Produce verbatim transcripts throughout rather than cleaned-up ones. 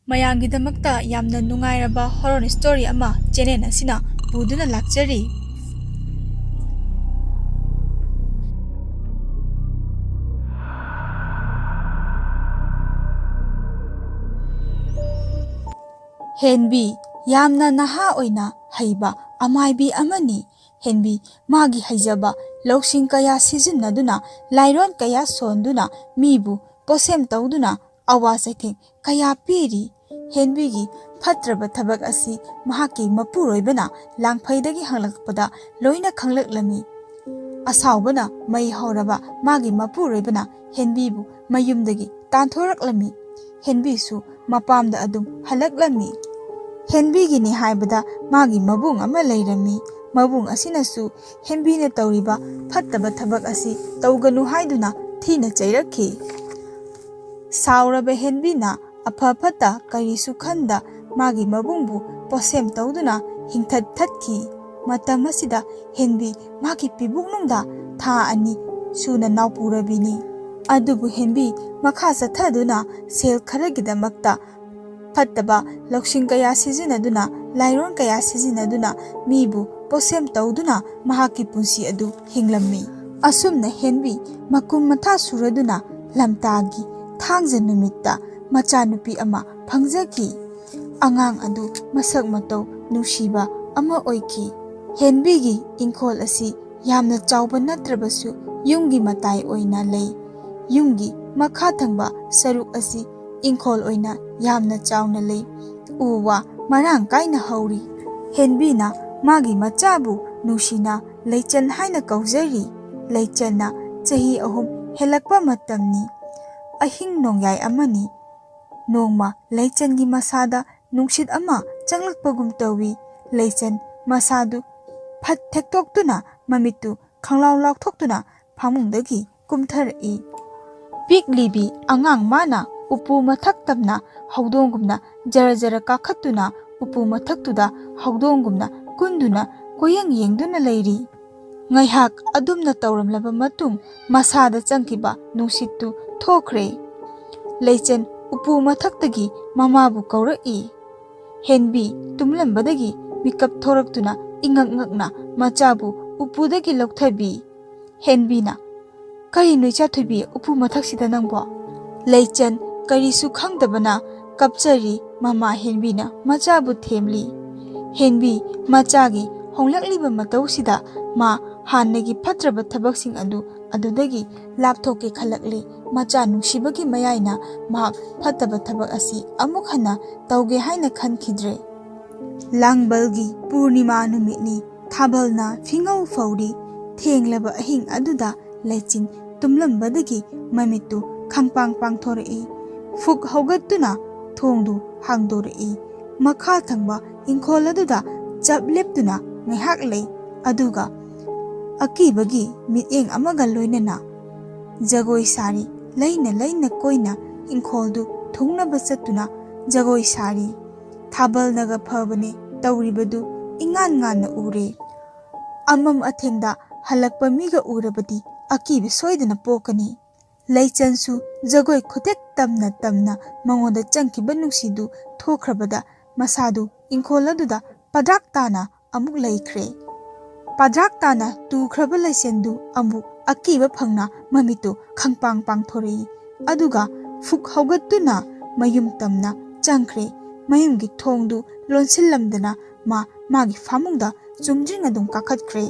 ꯃꯌꯥꯝꯒꯤꯗꯃꯛꯇ ꯌꯥꯝꯅ ꯅꯨꯡꯉꯥꯏꯔꯕ horror story ꯑꯃ ꯆꯦꯅꯦꯜ ꯑꯁꯤꯅ ꯄꯨꯗꯨꯅ ꯂꯥꯛꯆꯔꯤ꯫ ꯍꯦꯟꯕꯤ ꯌꯥꯝꯅ ꯅꯍꯥ ꯑꯣꯏꯅ ꯍꯩꯕ ꯑꯃꯥꯏꯕꯤ ꯑꯃꯅꯤ꯫ ꯍꯦꯟꯕꯤ ꯃꯥꯒꯤ ꯍꯩꯖꯕ ꯂꯧꯁꯤꯡ ꯀꯌꯥ ꯁꯤꯖꯤꯟꯅꯗꯨꯅ, ꯂꯥꯏꯔꯣꯟ ꯀꯌꯥ ꯁꯣꯟꯗꯨꯅ, ꯃꯤꯕꯨ ꯄꯣꯠꯁꯦꯝ ꯇꯧꯗꯨꯅ ꯑꯋꯥ ꯆꯩꯊꯦꯡ ꯀꯌꯥ ꯄꯤꯔꯤ꯫ ꯍꯦꯟꯕꯤꯒꯤ ꯐꯠꯇ꯭ꯔꯕ ꯊꯕꯛ ꯑꯁꯤ ꯃꯍꯥꯛꯀꯤ ꯃꯄꯨꯔꯣꯏꯕꯅ ꯂꯥꯡꯐꯩꯗꯒꯤ ꯍꯪꯂꯛꯄꯗ ꯂꯣꯏꯅ ꯈꯪꯂꯛꯂꯝꯃꯤ꯫ ꯑꯁꯥꯎꯕꯅ ꯃꯩ ꯍꯧꯔꯕ ꯃꯥꯒꯤ ꯃꯄꯨꯔꯣꯏꯕꯅ ꯍꯦꯟꯕꯤꯕꯨ ꯃꯌꯨꯝꯗꯒꯤ ꯇꯥꯟꯊꯣꯔꯛꯂꯝꯃꯤ꯫ ꯍꯦꯟꯕꯤꯁꯨ ꯃꯄꯥꯝꯗ ꯑꯗꯨꯝ ꯍꯜꯂꯛꯂꯝꯃꯤ꯫ ꯍꯦꯟꯕꯤꯒꯤꯅꯤ ꯍꯥꯏꯕꯗ ꯃꯥꯒꯤ ꯃꯕꯨꯡ ꯑꯃ ꯂꯩꯔꯝꯃꯤ꯫ ꯃꯕꯨꯡ ꯑꯁꯤꯅꯁꯨ ꯍꯦꯟꯕꯤꯅ ꯇꯧꯔꯤꯕ ꯐꯠꯇꯕ ꯊꯕꯛ ꯑꯁꯤ ꯇꯧꯒꯅꯨ ꯍꯥꯏꯗꯨꯅ ꯊꯤꯅ ꯆꯩꯔꯛꯈꯤ꯫ ꯁꯥꯎꯔꯕ ꯍꯦꯟꯕꯤꯅ ꯑꯐ ꯐꯠꯇ ꯀꯔꯤꯁꯨ ꯈꯟꯗ ꯃꯥꯒꯤ ꯃꯕꯨꯡꯕꯨ ꯄꯣꯠꯁꯦꯝ ꯇꯧꯗꯨꯅ ꯍꯤꯡꯊꯠ ꯊꯠꯈꯤ꯫ ꯃꯇꯝ ꯑꯁꯤꯗ ꯍꯦꯟꯕꯤ ꯃꯥꯒꯤ ꯄꯤꯕꯨꯛꯅꯨꯡꯗ ꯊꯥ ꯑꯅꯤ ꯁꯨꯅ ꯅꯥꯎꯄꯨꯔꯕꯤꯅꯤ꯫ ꯑꯗꯨꯕꯨ ꯍꯦꯟꯕꯤ ꯃꯈꯥ ꯆꯠꯊꯗꯨꯅ ꯁꯦꯜ ꯈꯔꯒꯤꯗꯃꯛꯇ ꯐꯠꯇꯕ ꯂꯧꯁꯤꯡ ꯀꯌꯥ ꯁꯤꯖꯤꯟꯅꯗꯨꯅ, ꯂꯥꯏꯔꯣꯟ ꯀꯌꯥ ꯁꯤꯖꯤꯟꯅꯗꯨꯅ ꯃꯤꯕꯨ ꯄꯣꯠꯁꯦꯝ ꯇꯧꯗꯨꯅ ꯃꯍꯥꯛꯀꯤ ꯄꯨꯟꯁꯤ ꯑꯗꯨ ꯍꯤꯡꯂꯝꯃꯤ꯫ ꯑꯁꯨꯝꯅ ꯍꯦꯟꯕꯤ ꯃꯀꯨꯝ ꯃꯊꯥ ꯁꯨꯔꯗꯨꯅ ꯂꯝꯇꯥꯒꯤ ꯊꯥꯡꯖ ꯅꯨꯃꯤꯠꯇ ꯃꯆꯥꯅꯨꯄꯤ ꯑꯃ ꯐꯪꯖꯈꯤ꯫ ꯑꯉꯥꯡ ꯑꯗꯨ ꯃꯁꯛ ꯃꯇꯧ ꯅꯨꯡꯁꯤꯕ ꯑꯃ ꯑꯣꯏꯈꯤ꯫ ꯍꯦꯟꯕꯤꯒꯤ ꯏꯪꯈꯣꯜ ꯑꯁꯤ ꯌꯥꯝꯅ ꯆꯥꯎꯕ ꯅꯠꯇ꯭ꯔꯕꯁꯨ ꯌꯨꯝꯒꯤ ꯃꯇꯥꯏ ꯑꯣꯏꯅ ꯂꯩ꯫ ꯌꯨꯝꯒꯤ ꯃꯈꯥ ꯊꯪꯕ ꯁꯔꯨꯛ ꯑꯁꯤ ꯏꯪꯈꯣꯜ ꯑꯣꯏꯅ ꯌꯥꯝꯅ ꯆꯥꯎꯅ ꯂꯩ꯫ ꯎ ꯋꯥ ꯃꯔꯥꯡ ꯀꯥꯏꯅ ꯍꯧꯔꯤ꯫ ꯍꯦꯟꯕꯤꯅ ꯃꯥꯒꯤ ꯃꯆꯥꯕꯨ ꯅꯨꯡꯁꯤꯅ ꯂꯩꯆꯟ ꯍꯥꯏꯅ ꯀꯧꯖꯔꯤ꯫ ꯂꯩꯆꯟꯅ ꯆꯍꯤ ꯑꯍꯨꯝ ꯍꯦꯜꯂꯛꯄ ꯃꯇꯝꯅꯤ꯫ ꯑꯍꯤꯡ ꯅꯣꯡꯌꯥꯏ ꯑꯃꯅꯤ꯫ ꯅꯣꯡꯃ ꯂꯩꯆꯟꯒꯤ ꯃꯁꯥꯗ ꯅꯨꯡꯁꯤꯠ ꯑꯃ ꯆꯪꯂꯛꯄꯒꯨꯝ ꯇꯧꯏ꯫ ꯂꯩꯆꯟ ꯃꯁꯥꯗꯨ ꯐꯠ ꯊꯦꯛꯇꯣꯛꯇꯨꯅ ꯃꯃꯤꯠꯇꯨ ꯈꯪꯂꯥꯎ ꯂꯥꯎꯊꯣꯛꯇꯨꯅ ꯐꯃꯨꯡꯗꯒꯤ ꯀꯨꯝꯊꯔꯛꯏ꯫ ꯄꯤꯛꯂꯤꯕꯤ ꯑꯉꯥꯡ ꯃꯥꯅ ꯎꯄꯨ ꯃꯊꯛ ꯇꯝꯅ ꯍꯧꯗꯣꯡꯒꯨꯝꯅ ꯖꯔ ꯖꯔ ꯀꯥꯈꯠꯇꯨꯅ ꯎꯄꯨ ꯃꯊꯛꯇꯨꯗ ꯍꯧꯗꯣꯡꯒꯨꯝꯅ ꯀꯨꯟꯗꯨꯅ ꯀꯣꯏꯌꯦꯡ ꯌꯦꯡꯗꯨꯅ ꯂꯩꯔꯤ꯫ ꯉꯥꯏꯍꯥꯛ ꯑꯗꯨꯝꯅ ꯇꯧꯔꯝꯂꯕ ꯃꯇꯨꯡ ꯃꯁꯥꯗ ꯆꯪꯈꯤꯕ ꯅꯨꯡꯁꯤꯠꯇꯨ ꯊꯣꯛꯈ꯭ꯔꯦ꯫ ꯂꯩꯆꯟ ꯎꯄꯨ ꯃꯊꯛꯇꯒꯤ ꯃꯃꯥꯕꯨ ꯀꯧꯔꯛꯏ꯫ ꯍꯦꯟꯕꯤ ꯇꯨꯝꯂꯝꯕꯗꯒꯤ ꯃꯤꯀꯞ ꯊꯣꯔꯛꯇꯨꯅ ꯏꯉꯛ ꯉꯛꯅ ꯃꯆꯥꯕꯨ ꯎꯄꯨꯗꯒꯤ ꯂꯧꯊꯕꯤ꯫ ꯍꯦꯟꯕꯤꯅ, "ꯀꯔꯤꯅꯣ ꯏꯆꯥꯊꯣꯏꯕꯤ, ꯎꯄꯨ ꯃꯊꯛꯁꯤꯗ ꯅꯪꯕꯣ?" ꯂꯩꯆꯟ ꯀꯔꯤꯁꯨ ꯈꯪꯗꯕꯅ ꯀꯞꯆꯔꯤ꯫ ꯃꯃꯥ ꯍꯦꯟꯕꯤꯅ ꯃꯆꯥꯕꯨ ꯊꯦꯝꯂꯤ꯫ ꯍꯦꯟꯕꯤ ꯃꯆꯥꯒꯤ ꯍꯣꯡꯂꯛꯂꯤꯕ ꯃꯇꯧꯁꯤꯗ ꯃꯥ ꯍꯥꯟꯅꯒꯤ ꯐꯠꯇ꯭ꯔꯕ ꯊꯕꯛꯁꯤꯡ ꯑꯗꯨ ꯑꯗꯨꯗꯒꯤ ꯂꯥꯞꯊꯣꯛꯀꯦ ꯈꯜꯂꯛꯂꯤ꯫ ꯃꯆꯥ ꯅꯨꯡꯁꯤꯕꯒꯤ ꯃꯌꯥꯏꯅ ꯃꯍꯥꯛ ꯐꯠꯇꯕ ꯊꯕꯛ ꯑꯁꯤ ꯑꯃꯨꯛ ꯍꯟꯅ ꯇꯧꯒꯦ ꯍꯥꯏꯅ ꯈꯟꯈꯤꯗ꯭ꯔꯦ꯫ ꯂꯥꯡꯕꯜꯒꯤ ꯄꯨꯔꯅꯤꯃꯥ ꯅꯨꯃꯤꯠꯅꯤ꯫ ꯊꯥꯕꯜꯅ ꯐꯤꯉꯧ ꯐꯧꯔꯤ꯫ ꯊꯦꯡꯂꯕ ꯑꯍꯤꯡ ꯑꯗꯨꯗ ꯂꯩꯆꯤꯟ ꯇꯨꯝꯂꯝꯕꯗꯒꯤ ꯃꯃꯤꯠꯇꯨ ꯈꯪꯄꯥꯡ ꯄꯥꯡꯊꯣꯔꯛꯏ꯫ ꯐꯨꯛ ꯍꯧꯒꯠꯇꯨꯅ ꯊꯣꯡꯗꯨ ꯍꯥꯡꯗꯣꯔꯛꯏ꯫ ꯃꯈꯥ ꯊꯪꯕ ꯏꯪꯈꯣꯜ ꯑꯗꯨꯗ ꯆꯞ ꯂꯦꯞꯇꯨꯅ ꯉꯥꯏꯍꯥꯛ ꯂꯩ꯫ ꯑꯗꯨꯒ ꯑꯀꯤꯕꯒꯤ ꯃꯤꯠꯌꯦꯡ ꯑꯃꯒ ꯂꯣꯏꯅꯅ ꯖꯒꯣꯏ ꯁꯥꯔꯤ꯫ ꯂꯩꯅ ꯂꯩꯅ ꯀꯣꯏꯅ ꯏꯪꯈꯣꯜꯗꯨ ꯊꯨꯡꯅꯕ ꯆꯠꯇꯨꯅ ꯖꯒꯣꯏ ꯁꯥꯔꯤ꯫ ꯊꯥꯕꯜꯅꯒ ꯐꯕꯅꯦ ꯇꯧꯔꯤꯕꯗꯨ ꯏꯉꯥꯟ ꯉꯥꯟꯅ ꯎꯔꯦ꯫ ꯑꯃꯝ ꯑꯊꯦꯡꯗ ꯍꯜꯂꯛꯄ ꯃꯤꯒ ꯎꯔꯕꯗꯤ ꯑꯀꯤꯕ ꯁꯣꯏꯗꯅ ꯄꯣꯛꯀꯅꯤ꯫ ꯂꯩꯆꯟꯁꯨ ꯖꯒꯣꯏ ꯈꯨꯊꯦꯛ ꯇꯝꯅ ꯇꯝꯅ ꯃꯉꯣꯟꯗ ꯆꯪꯈꯤꯕ ꯅꯨꯡꯁꯤꯗꯨ ꯊꯣꯛꯈ꯭ꯔꯕꯗ ꯃꯁꯥꯗꯨ ꯏꯪꯈꯣꯜ ꯑꯗꯨꯗ ꯄꯗ꯭ꯔꯥꯛ ꯇꯥꯅ ꯑꯃꯨꯛ ꯂꯩꯈ꯭ꯔꯦ꯫ ꯄꯗ꯭ꯔꯥꯛ ꯇꯥꯅ ꯇꯨꯈ꯭ꯔꯕ ꯂꯩꯆꯟꯗꯨ ꯑꯃꯨꯛ ꯑꯀꯤꯕ ꯐꯪꯅ ꯃꯃꯤꯠꯇꯨ ꯈꯪꯄꯥꯡ ꯄꯥꯡꯊꯣꯔꯛꯏ꯫ ꯑꯗꯨꯒ ꯐꯨꯛ ꯍꯧꯒꯠꯇꯨꯅ ꯃꯌꯨꯝ ꯇꯝꯅ ꯆꯪꯈ꯭ꯔꯦ꯫ ꯃꯌꯨꯝꯒꯤ ꯊꯣꯡꯗꯨ ꯂꯣꯟꯁꯤꯜꯂꯝꯗꯅ ꯃꯥ ꯃꯥꯒꯤ ꯐꯃꯨꯡꯗ ꯆꯨꯝꯗ꯭ꯔꯤꯡ ꯑꯗꯨꯝ ꯀꯥꯈꯠꯈ꯭ꯔꯦ꯫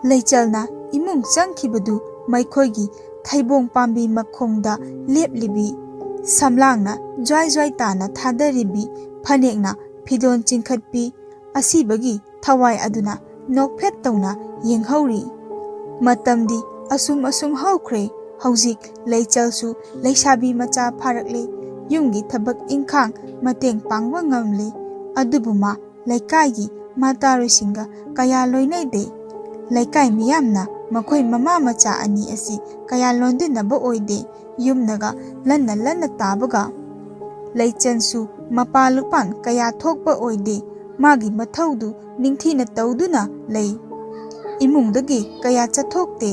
ꯂꯩꯆꯜꯅ ꯏꯃꯨꯡ ꯆꯪꯈꯤꯕꯗꯨ ꯃꯩꯈꯣꯏꯒꯤ ꯊꯩꯕꯣꯡ ꯄꯥꯝꯕꯤ ꯃꯈꯣꯡꯗ ꯂꯦꯞꯂꯤꯕꯤ ꯁꯝꯂꯥꯡꯅ ꯖ꯭ꯋꯥꯏ ꯖ꯭ꯋꯥꯏ ꯇꯥꯅ ꯊꯥꯗꯔꯤꯕꯤ ꯐꯅꯦꯛꯅ ꯐꯤꯗꯣꯟ ꯆꯤꯡꯈꯠꯄꯤ ꯑꯁꯤꯕꯒꯤ ꯊꯋꯥꯏ ꯑꯗꯨꯅ ꯅꯣꯛꯐꯦꯠ ꯇꯧꯅ ꯌꯦꯡꯍꯧꯔꯤ꯫ ꯃꯇꯝꯗꯤ ꯑꯁꯨꯝ ꯑꯁꯨꯝ ꯍꯧꯈ꯭ꯔꯦ꯫ ꯍꯧꯖꯤꯛ ꯂꯩꯆꯜꯁꯨ ꯂꯩꯁꯥꯕꯤ ꯃꯆꯥ ꯐꯥꯔꯛꯂꯦ꯫ ꯌꯨꯝꯒꯤ ꯊꯕꯛ ꯏꯪꯈꯥꯡ ꯃꯇꯦꯡ ꯄꯥꯡꯕ ꯉꯝꯂꯦ꯫ ꯑꯗꯨꯕꯨ ꯃꯥ ꯂꯩꯀꯥꯏꯒꯤ ꯃꯇꯥꯔꯣꯏꯁꯤꯡꯒ ꯀꯌꯥ ꯂꯣꯏꯅꯗꯦ꯫ ꯂꯩꯀꯥꯏ ꯃꯤꯌꯥꯝꯅ ꯃꯈꯣꯏ ꯃꯃꯥ ꯃꯆꯥ ꯑꯅꯤ ꯑꯁꯤ ꯀꯌꯥ ꯂꯣꯟꯗꯤꯟꯅꯕ ꯑꯣꯏꯗꯦ꯫ ꯌꯨꯝꯅꯒ ꯂꯟꯅ ꯂꯟꯅ ꯇꯥꯕꯒ ꯂꯩꯆꯟꯁꯨ ꯃꯄꯥ ꯂꯨꯄꯥꯟ ꯀꯌꯥ ꯊꯣꯛꯄ ꯑꯣꯏꯗꯦ꯫ ꯃꯥꯒꯤ ꯃꯊꯧꯗꯨ ꯅꯤꯡꯊꯤꯅ ꯇꯧꯗꯨꯅ ꯂꯩ꯫ ꯏꯃꯨꯡꯗꯒꯤ ꯀꯌꯥ ꯆꯠꯊꯣꯛꯇꯦ꯫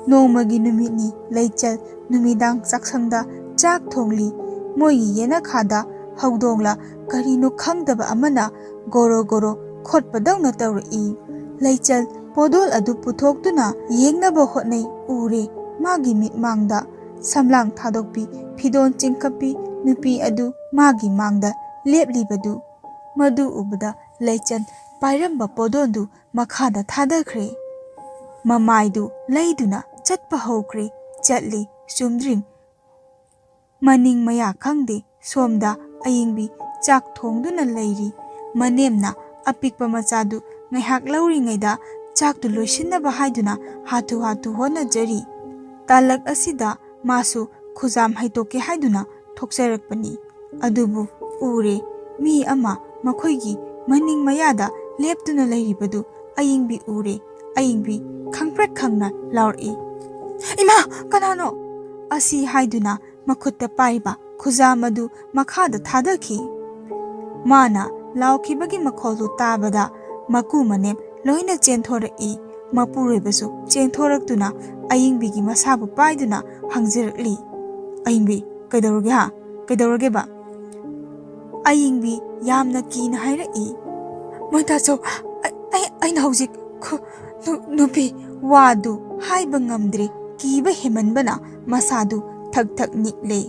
ꯅꯣꯡꯃꯒꯤ ꯅꯨꯃꯤꯠꯅꯤ꯫ ꯂꯩꯆꯜ ꯅꯨꯃꯤꯗꯥꯡ ꯆꯥꯛꯁꯪꯗ ꯆꯥꯛ ꯊꯣꯡꯂꯤ꯫ ꯃꯣꯏꯒꯤ ꯌꯦꯅꯈꯥꯗ ꯍꯧꯗꯣꯡꯂ ꯀꯔꯤꯅꯣ ꯈꯪꯗꯕ ꯑꯃꯅ ꯒꯣꯔꯣ ꯒꯣꯔꯣ ꯈꯣꯠꯄꯗꯧꯅ ꯇꯧꯔꯛꯏ꯫ ꯂꯩꯆꯜ ꯄꯣꯗꯣꯜ ꯑꯗꯨ ꯄꯨꯊꯣꯛꯇꯨꯅ ꯌꯦꯡꯅꯕ ꯍꯣꯠꯅꯩ꯫ ꯎꯔꯦ, ꯃꯥꯒꯤ ꯃꯤꯠꯃꯥꯡꯗ ꯁꯝꯂꯥꯡ ꯊꯥꯗꯣꯛꯄꯤ, ꯐꯤꯗꯣꯟ ꯆꯤꯡꯈꯠꯄꯤ ꯅꯨꯄꯤ ꯑꯗꯨ ꯃꯥꯒꯤ ꯃꯥꯡꯗ ꯂꯦꯞꯂꯤꯕꯗꯨ꯫ ꯃꯗꯨ ꯎꯕꯗ ꯂꯩꯆꯜ ꯄꯥꯏꯔꯝꯕ ꯄꯣꯗꯣꯟꯗꯨ ꯃꯈꯥꯗ ꯊꯥꯗꯈ꯭ꯔꯦ꯫ ꯃꯃꯥꯏꯗꯨ ꯂꯩꯗꯨꯅ ꯆꯠꯄ ꯍꯧꯈ꯭ꯔꯦ꯫ ꯆꯠꯂꯤ꯫ ꯆꯨꯝꯗ꯭ꯔꯤꯡ ꯃꯅꯤꯡ ꯃꯌꯥ ꯈꯪꯗꯦ꯫ ꯁꯣꯝꯗ ꯑꯌꯤꯡꯕꯤ ꯆꯥꯛ ꯊꯣꯡꯗꯨꯅ ꯂꯩꯔꯤ꯫ ꯃꯅꯦꯝꯅ ꯑꯄꯤꯛꯄ ꯃꯆꯥꯗꯨ ꯉꯥꯏꯍꯥꯛ ꯂꯧꯔꯤꯉꯩꯗ ꯆꯥꯛꯇꯨ ꯂꯣꯏꯁꯤꯟꯅꯕ ꯍꯥꯏꯗꯨꯅ ꯍꯥꯊꯨ ꯍꯥꯊꯨ ꯍꯣꯠꯅꯖꯔꯤ꯫ ꯇꯥꯂꯛ ꯑꯁꯤꯗ ꯃꯥꯁꯨ ꯈꯨꯖꯥꯝ ꯍꯩꯗꯣꯛꯀꯦ ꯍꯥꯏꯗꯨꯅ ꯊꯣꯛꯆꯔꯛꯄꯅꯤ꯫ ꯑꯗꯨꯕꯨ ꯎꯔꯦ, ꯃꯤ ꯑꯃ ꯃꯈꯣꯏꯒꯤ ꯃꯅꯤꯡ ꯃꯌꯥꯗ ꯂꯦꯞꯇꯨꯅ ꯂꯩꯔꯤꯕꯗꯨ ꯑꯌꯤꯡꯕꯤ ꯎꯔꯦ꯫ ꯑꯌꯤꯡꯕꯤ ꯈꯪꯄ꯭ꯔꯦꯛ ꯈꯪꯅ ꯂꯥꯎꯔꯛꯏ, "ꯏꯃꯥ, ꯀꯅꯥꯅꯣ?" ꯑꯁꯤ ꯍꯥꯏꯗꯨꯅ ꯃꯈꯨꯠꯇ ꯄꯥꯏꯕ ꯈꯨꯖꯥꯝ ꯑꯗꯨ ꯃꯈꯥꯗ ꯊꯥꯗꯈꯤ꯫ ꯃꯥꯅ ꯂꯥꯎꯈꯤꯕꯒꯤ ꯃꯈꯣꯜꯗꯨ ꯇꯥꯕꯗ ꯃꯀꯨ ꯃꯅꯦꯝ ꯂꯣꯏꯅ ꯆꯦꯟꯊꯣꯔꯛꯏ꯫ ꯃꯄꯨꯔꯣꯏꯕꯁꯨ ꯆꯦꯟꯊꯣꯔꯛꯇꯨꯅ ꯑꯌꯤꯡꯕꯤꯒꯤ ꯃꯁꯥꯕꯨ ꯄꯥꯏꯗꯨꯅ ꯍꯪꯖꯔꯛꯂꯤ, "ꯑꯌꯤꯡꯕꯤ, ꯀꯩꯗꯧꯔꯒꯦ ꯍꯥ? ꯀꯩꯗꯧꯔꯒꯦꯕ?" ꯑꯌꯤꯡꯕꯤ ꯌꯥꯝꯅ ꯀꯤꯅ ꯍꯥꯏꯔꯛꯏ, "ꯃꯣꯏꯇꯥꯆꯧ, ꯑꯩ, ꯑꯩ, ꯑꯩꯅ ꯍꯧꯖꯤꯛ ꯈꯨ-, ꯅꯨ-, ꯅꯨꯄꯤ," ꯋꯥꯗꯨ ꯍꯥꯏꯕ ꯉꯝꯗ꯭ꯔꯦ꯫ ꯀꯤꯕ ꯍꯦꯟꯃꯟꯕꯅ ꯃꯁꯥꯗꯨ ꯊꯛ ꯊꯛ ꯅꯤꯛꯂꯦ꯫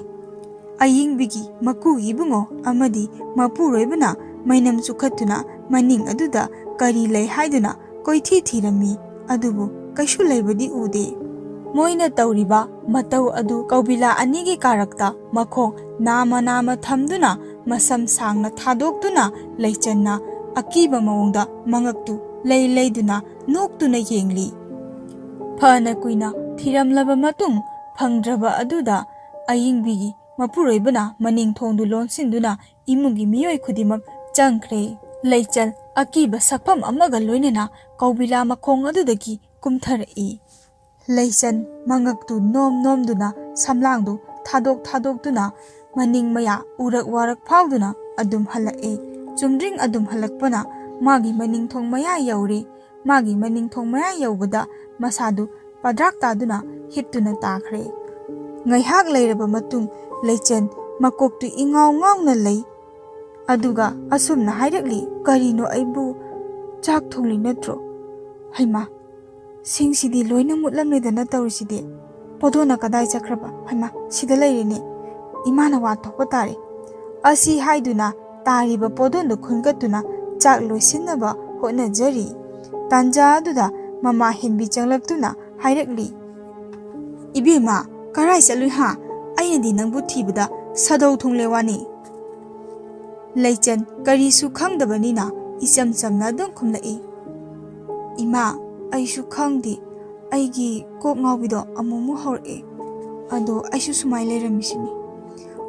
ꯑꯌꯤꯡꯕꯤꯒꯤ ꯃꯀꯨ ꯏꯕꯨꯡꯉꯣ ꯑꯃꯗꯤ ꯃꯄꯨꯔꯣꯏꯕꯅ ꯃꯩꯅꯝ ꯆꯨꯈꯠꯇꯨꯅ ꯃꯅꯤꯡ ꯑꯗꯨꯗ ꯀꯔꯤ ꯂꯩ ꯍꯥꯏꯗꯨꯅ ꯀꯣꯏꯊꯤ ꯊꯤꯔꯝꯃꯤ, ꯑꯗꯨꯕꯨ ꯀꯩꯁꯨ ꯂꯩꯕꯗꯤ ꯎꯗꯦ꯫ ꯃꯣꯏꯅ ꯇꯧꯔꯤꯕ ꯃꯇꯧ ꯑꯗꯨ ꯀꯧꯕꯤꯂꯥ ꯑꯅꯤꯒꯤ ꯀꯥꯔꯛꯇ ꯃꯈꯣꯡ ꯅꯥꯝꯃ ꯅꯥꯝꯃ ꯊꯝꯗꯨꯅ ꯃꯁꯝ ꯁꯥꯡꯅ ꯊꯥꯗꯣꯛꯇꯨꯅ ꯂꯩꯆꯟꯅ ꯑꯀꯤꯕ ꯃꯑꯣꯡꯗ ꯃꯉꯛꯇꯨ ꯂꯩ ꯂꯩꯗꯨꯅ ꯅꯣꯛꯇꯨꯅ ꯌꯦꯡꯂꯤ꯫ ꯐꯅ ꯀꯨꯏꯅ ꯊꯤꯔꯝꯂꯕ ꯃꯇꯨꯡ ꯐꯪꯗ꯭ꯔꯕ ꯑꯗꯨꯗ ꯑꯌꯤꯡꯕꯤꯒꯤ ꯃꯄꯨꯔꯣꯏꯕꯅ ꯃꯅꯤꯡ ꯊꯣꯡꯗꯨ ꯂꯣꯟꯁꯤꯟꯗꯨꯅ ꯏꯃꯨꯡꯒꯤ ꯃꯤꯑꯣꯏ ꯈꯨꯗꯤꯡꯃꯛ ꯆꯪꯈ꯭ꯔꯦ꯫ ꯂꯩꯆꯜ ꯑꯀꯤꯕ ꯁꯛꯐꯝ ꯑꯃꯒ ꯂꯣꯏꯅꯅ ꯀꯧꯕꯤꯂꯥ ꯃꯈꯣꯡ ꯑꯗꯨꯗꯒꯤ ꯀꯨꯝꯊꯔꯛꯏ꯫ ꯂꯩꯆꯟ ꯃꯉꯛꯇꯨ ꯅꯣꯝ ꯅꯣꯝꯗꯨꯅ ꯁꯝꯂꯥꯡꯗꯨ ꯊꯥꯗꯣꯛ ꯊꯥꯗꯣꯛꯇꯨꯅ ꯃꯅꯤꯡ ꯃꯌꯥ ꯎꯔꯛ ꯋꯥꯔꯛ ꯐꯥꯎꯗꯨꯅ ꯑꯗꯨꯝ ꯍꯜꯂꯛꯏ꯫ ꯆꯨꯝꯗ꯭ꯔꯤꯡ ꯑꯗꯨꯝ ꯍꯜꯂꯛꯄꯅ ꯃꯥꯒꯤ ꯃꯅꯤꯡ ꯊꯣꯡ ꯃꯌꯥ ꯌꯧꯔꯦ꯫ ꯃꯥꯒꯤ ꯃꯅꯤꯡ ꯊꯣꯡ ꯃꯌꯥ ꯌꯧꯕꯗ ꯃꯁꯥꯗꯨ ꯄꯗ꯭ꯔꯥꯛ ꯇꯥꯗꯨꯅ ꯍꯤꯞꯇꯨꯅ ꯇꯥꯈ꯭ꯔꯦ꯫ ꯉꯥꯏꯍꯥꯛ ꯂꯩꯔꯕ ꯃꯇꯨꯡ ꯂꯩꯆꯟ ꯃꯀꯣꯛꯇꯨ ꯏꯉꯥꯎ ꯉꯥꯎꯅ ꯂꯩ꯫ ꯑꯗꯨꯒ ꯑꯁꯨꯝꯅ ꯍꯥꯏꯔꯛꯂꯤ, "ꯀꯔꯤꯅꯣ, ꯑꯩꯕꯨ ꯆꯥꯛ ꯊꯣꯡꯂꯤ ꯅꯠꯇ꯭ꯔꯣ? ꯍꯩꯃꯥ, ꯁꯤꯡꯁꯤꯗꯤ ꯂꯣꯏꯅ ꯃꯨꯠꯂꯝꯂꯦꯗꯅ ꯇꯧꯔꯤꯁꯤꯗꯤ꯫ ꯄꯣꯗꯣꯟꯅ ꯀꯗꯥꯏ ꯆꯠꯈ꯭ꯔꯕ? ꯍꯩꯃꯥ, ꯁꯤꯗ ꯂꯩꯔꯦꯅꯦ꯫ ꯏꯃꯥꯅ ꯋꯥ ꯊꯣꯛꯄ ꯇꯥꯔꯦ"꯫ ꯑꯁꯤ ꯍꯥꯏꯗꯨꯅ ꯇꯥꯔꯤꯕ ꯄꯣꯗꯣꯟꯗꯨ ꯈꯨꯟꯒꯠꯇꯨꯅ ꯆꯥꯛ ꯂꯣꯏꯁꯤꯟꯅꯕ ꯍꯣꯠꯅꯖꯔꯤ꯫ ꯇꯥꯟꯖꯥ ꯑꯗꯨꯗ ꯃꯃꯥ ꯍꯦꯟꯕꯤ ꯆꯪꯂꯛꯇꯨꯅ ꯍꯥꯏꯔꯛꯂꯤ, "ꯏꯕꯦꯝꯃ, ꯀꯔꯥꯏ ꯆꯠꯂꯨꯏ ꯍꯥ? ꯑꯩꯅꯗꯤ ꯅꯪꯕꯨ ꯊꯤꯕꯗ ꯁꯥꯗꯧ ꯊꯨꯡꯂꯦ ꯋꯥꯅꯤ"꯫ ꯂꯩꯆꯟ ꯀꯔꯤꯁꯨ ꯈꯪꯗꯕꯅꯤꯅ ꯏꯆꯝ ꯆꯝꯅ ꯑꯗꯨꯝ ꯈꯨꯝꯂꯛꯏ, "ꯏꯃꯥ, ꯑꯩꯁꯨ ꯈꯪꯗꯦ꯫ ꯑꯩꯒꯤ ꯀꯣꯛ ꯉꯥꯎꯕꯤꯗꯣ ꯑꯃꯨꯛꯃꯨꯛ ꯍꯧꯔꯛꯑꯦ꯫ ꯑꯗꯣ ꯑꯩꯁꯨ ꯁꯨꯃꯥꯏ ꯂꯩꯔꯝꯃꯤꯁꯤꯅꯤ"꯫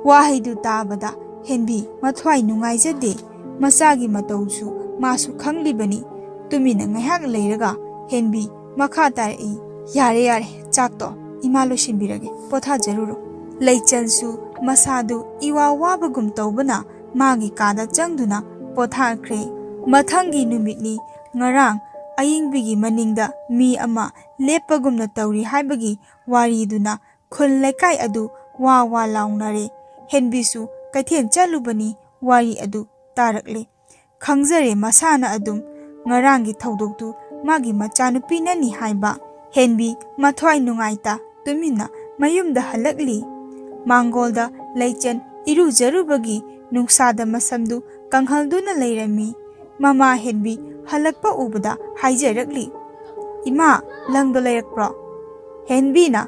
ꯋꯥꯍꯩꯗꯨ ꯇꯥꯕꯗ ꯍꯦꯟꯕꯤ ꯃꯊ꯭ꯋꯥꯏ ꯅꯨꯡꯉꯥꯏꯖꯗꯦ꯫ ꯃꯆꯥꯒꯤ ꯃꯇꯧꯁꯨ ꯃꯥꯁꯨ ꯈꯪꯂꯤꯕꯅꯤ꯫ ꯇꯨꯃꯤꯟꯅ ꯉꯥꯏꯍꯥꯛ ꯂꯩꯔꯒ ꯍꯦꯟꯕꯤ ꯃꯈꯥ ꯇꯥꯔꯛꯏ, "ꯌꯥꯔꯦ, ꯌꯥꯔꯦ, ꯆꯥꯛꯇꯣ ꯏꯃꯥ ꯂꯣꯏꯁꯤꯟꯕꯤꯔꯒꯦ, ꯄꯣꯊꯥꯖꯔꯨꯔꯣ"꯫ ꯂꯩꯆꯟꯁꯨ ꯃꯁꯥꯗꯨ ꯏꯋꯥ ꯋꯥꯕꯒꯨꯝ ꯇꯧꯕꯅ ꯃꯥꯒꯤ ꯀꯥꯗ ꯆꯪꯗꯨꯅ ꯄꯣꯊꯥꯈ꯭ꯔꯦ꯫ ꯃꯊꯪꯒꯤ ꯅꯨꯃꯤꯠꯅꯤ꯫ ꯉꯔꯥꯡ ꯑꯌꯤꯡꯕꯤꯒꯤ ꯃꯅꯤꯡꯗ ꯃꯤ ꯑꯃ ꯂꯦꯞꯄꯒꯨꯝꯅ ꯇꯧꯔꯤ ꯍꯥꯏꯕꯒꯤ ꯋꯥꯔꯤꯗꯨꯅ ꯈꯨꯜ ꯂꯩꯀꯥꯏ ꯑꯗꯨ ꯋꯥ ꯋꯥ ꯂꯥꯎꯅꯔꯦ꯫ ꯍꯦꯟꯕꯤꯁꯨ ꯀꯩꯊꯦꯜ ꯆꯠꯂꯨꯕꯅꯤ, ꯋꯥꯔꯤ ꯑꯗꯨ ꯇꯥꯔꯛꯂꯦ꯫ ꯈꯪꯖꯔꯦ ꯃꯁꯥꯅ ꯑꯗꯨꯝ ꯉꯔꯥꯡꯒꯤ ꯊꯧꯗꯣꯛꯇꯨ ꯃꯥꯒꯤ ꯃꯆꯥꯅꯨꯄꯤꯅꯅꯤ ꯍꯥꯏꯕ꯫ ꯍꯦꯟꯕꯤ ꯃꯊ꯭ꯋꯥꯏ ꯅꯨꯡꯉꯥꯏꯇ ꯇꯨꯃꯤꯟꯅ ꯃꯌꯨꯝꯗ ꯍꯜꯂꯛꯂꯤ꯫ ꯃꯥꯡꯒꯣꯜꯗ ꯂꯩꯆꯟ ꯏꯔꯨꯖꯔꯨꯕꯒꯤ ꯅꯨꯡꯁꯥꯗ ꯃꯁꯝꯗꯨ ꯀꯪꯍꯜꯗꯨꯅ ꯂꯩꯔꯝꯃꯤ꯫ ꯃꯃꯥ ꯍꯦꯟꯕꯤ ꯍꯜꯂꯛꯄ ꯎꯕꯗ ꯍꯥꯏꯖꯔꯛꯂꯤ, "ꯏꯃꯥ, ꯂꯪꯗꯣ ꯂꯩꯔꯛꯄ꯭ꯔꯣ?" ꯍꯦꯟꯕꯤꯅ,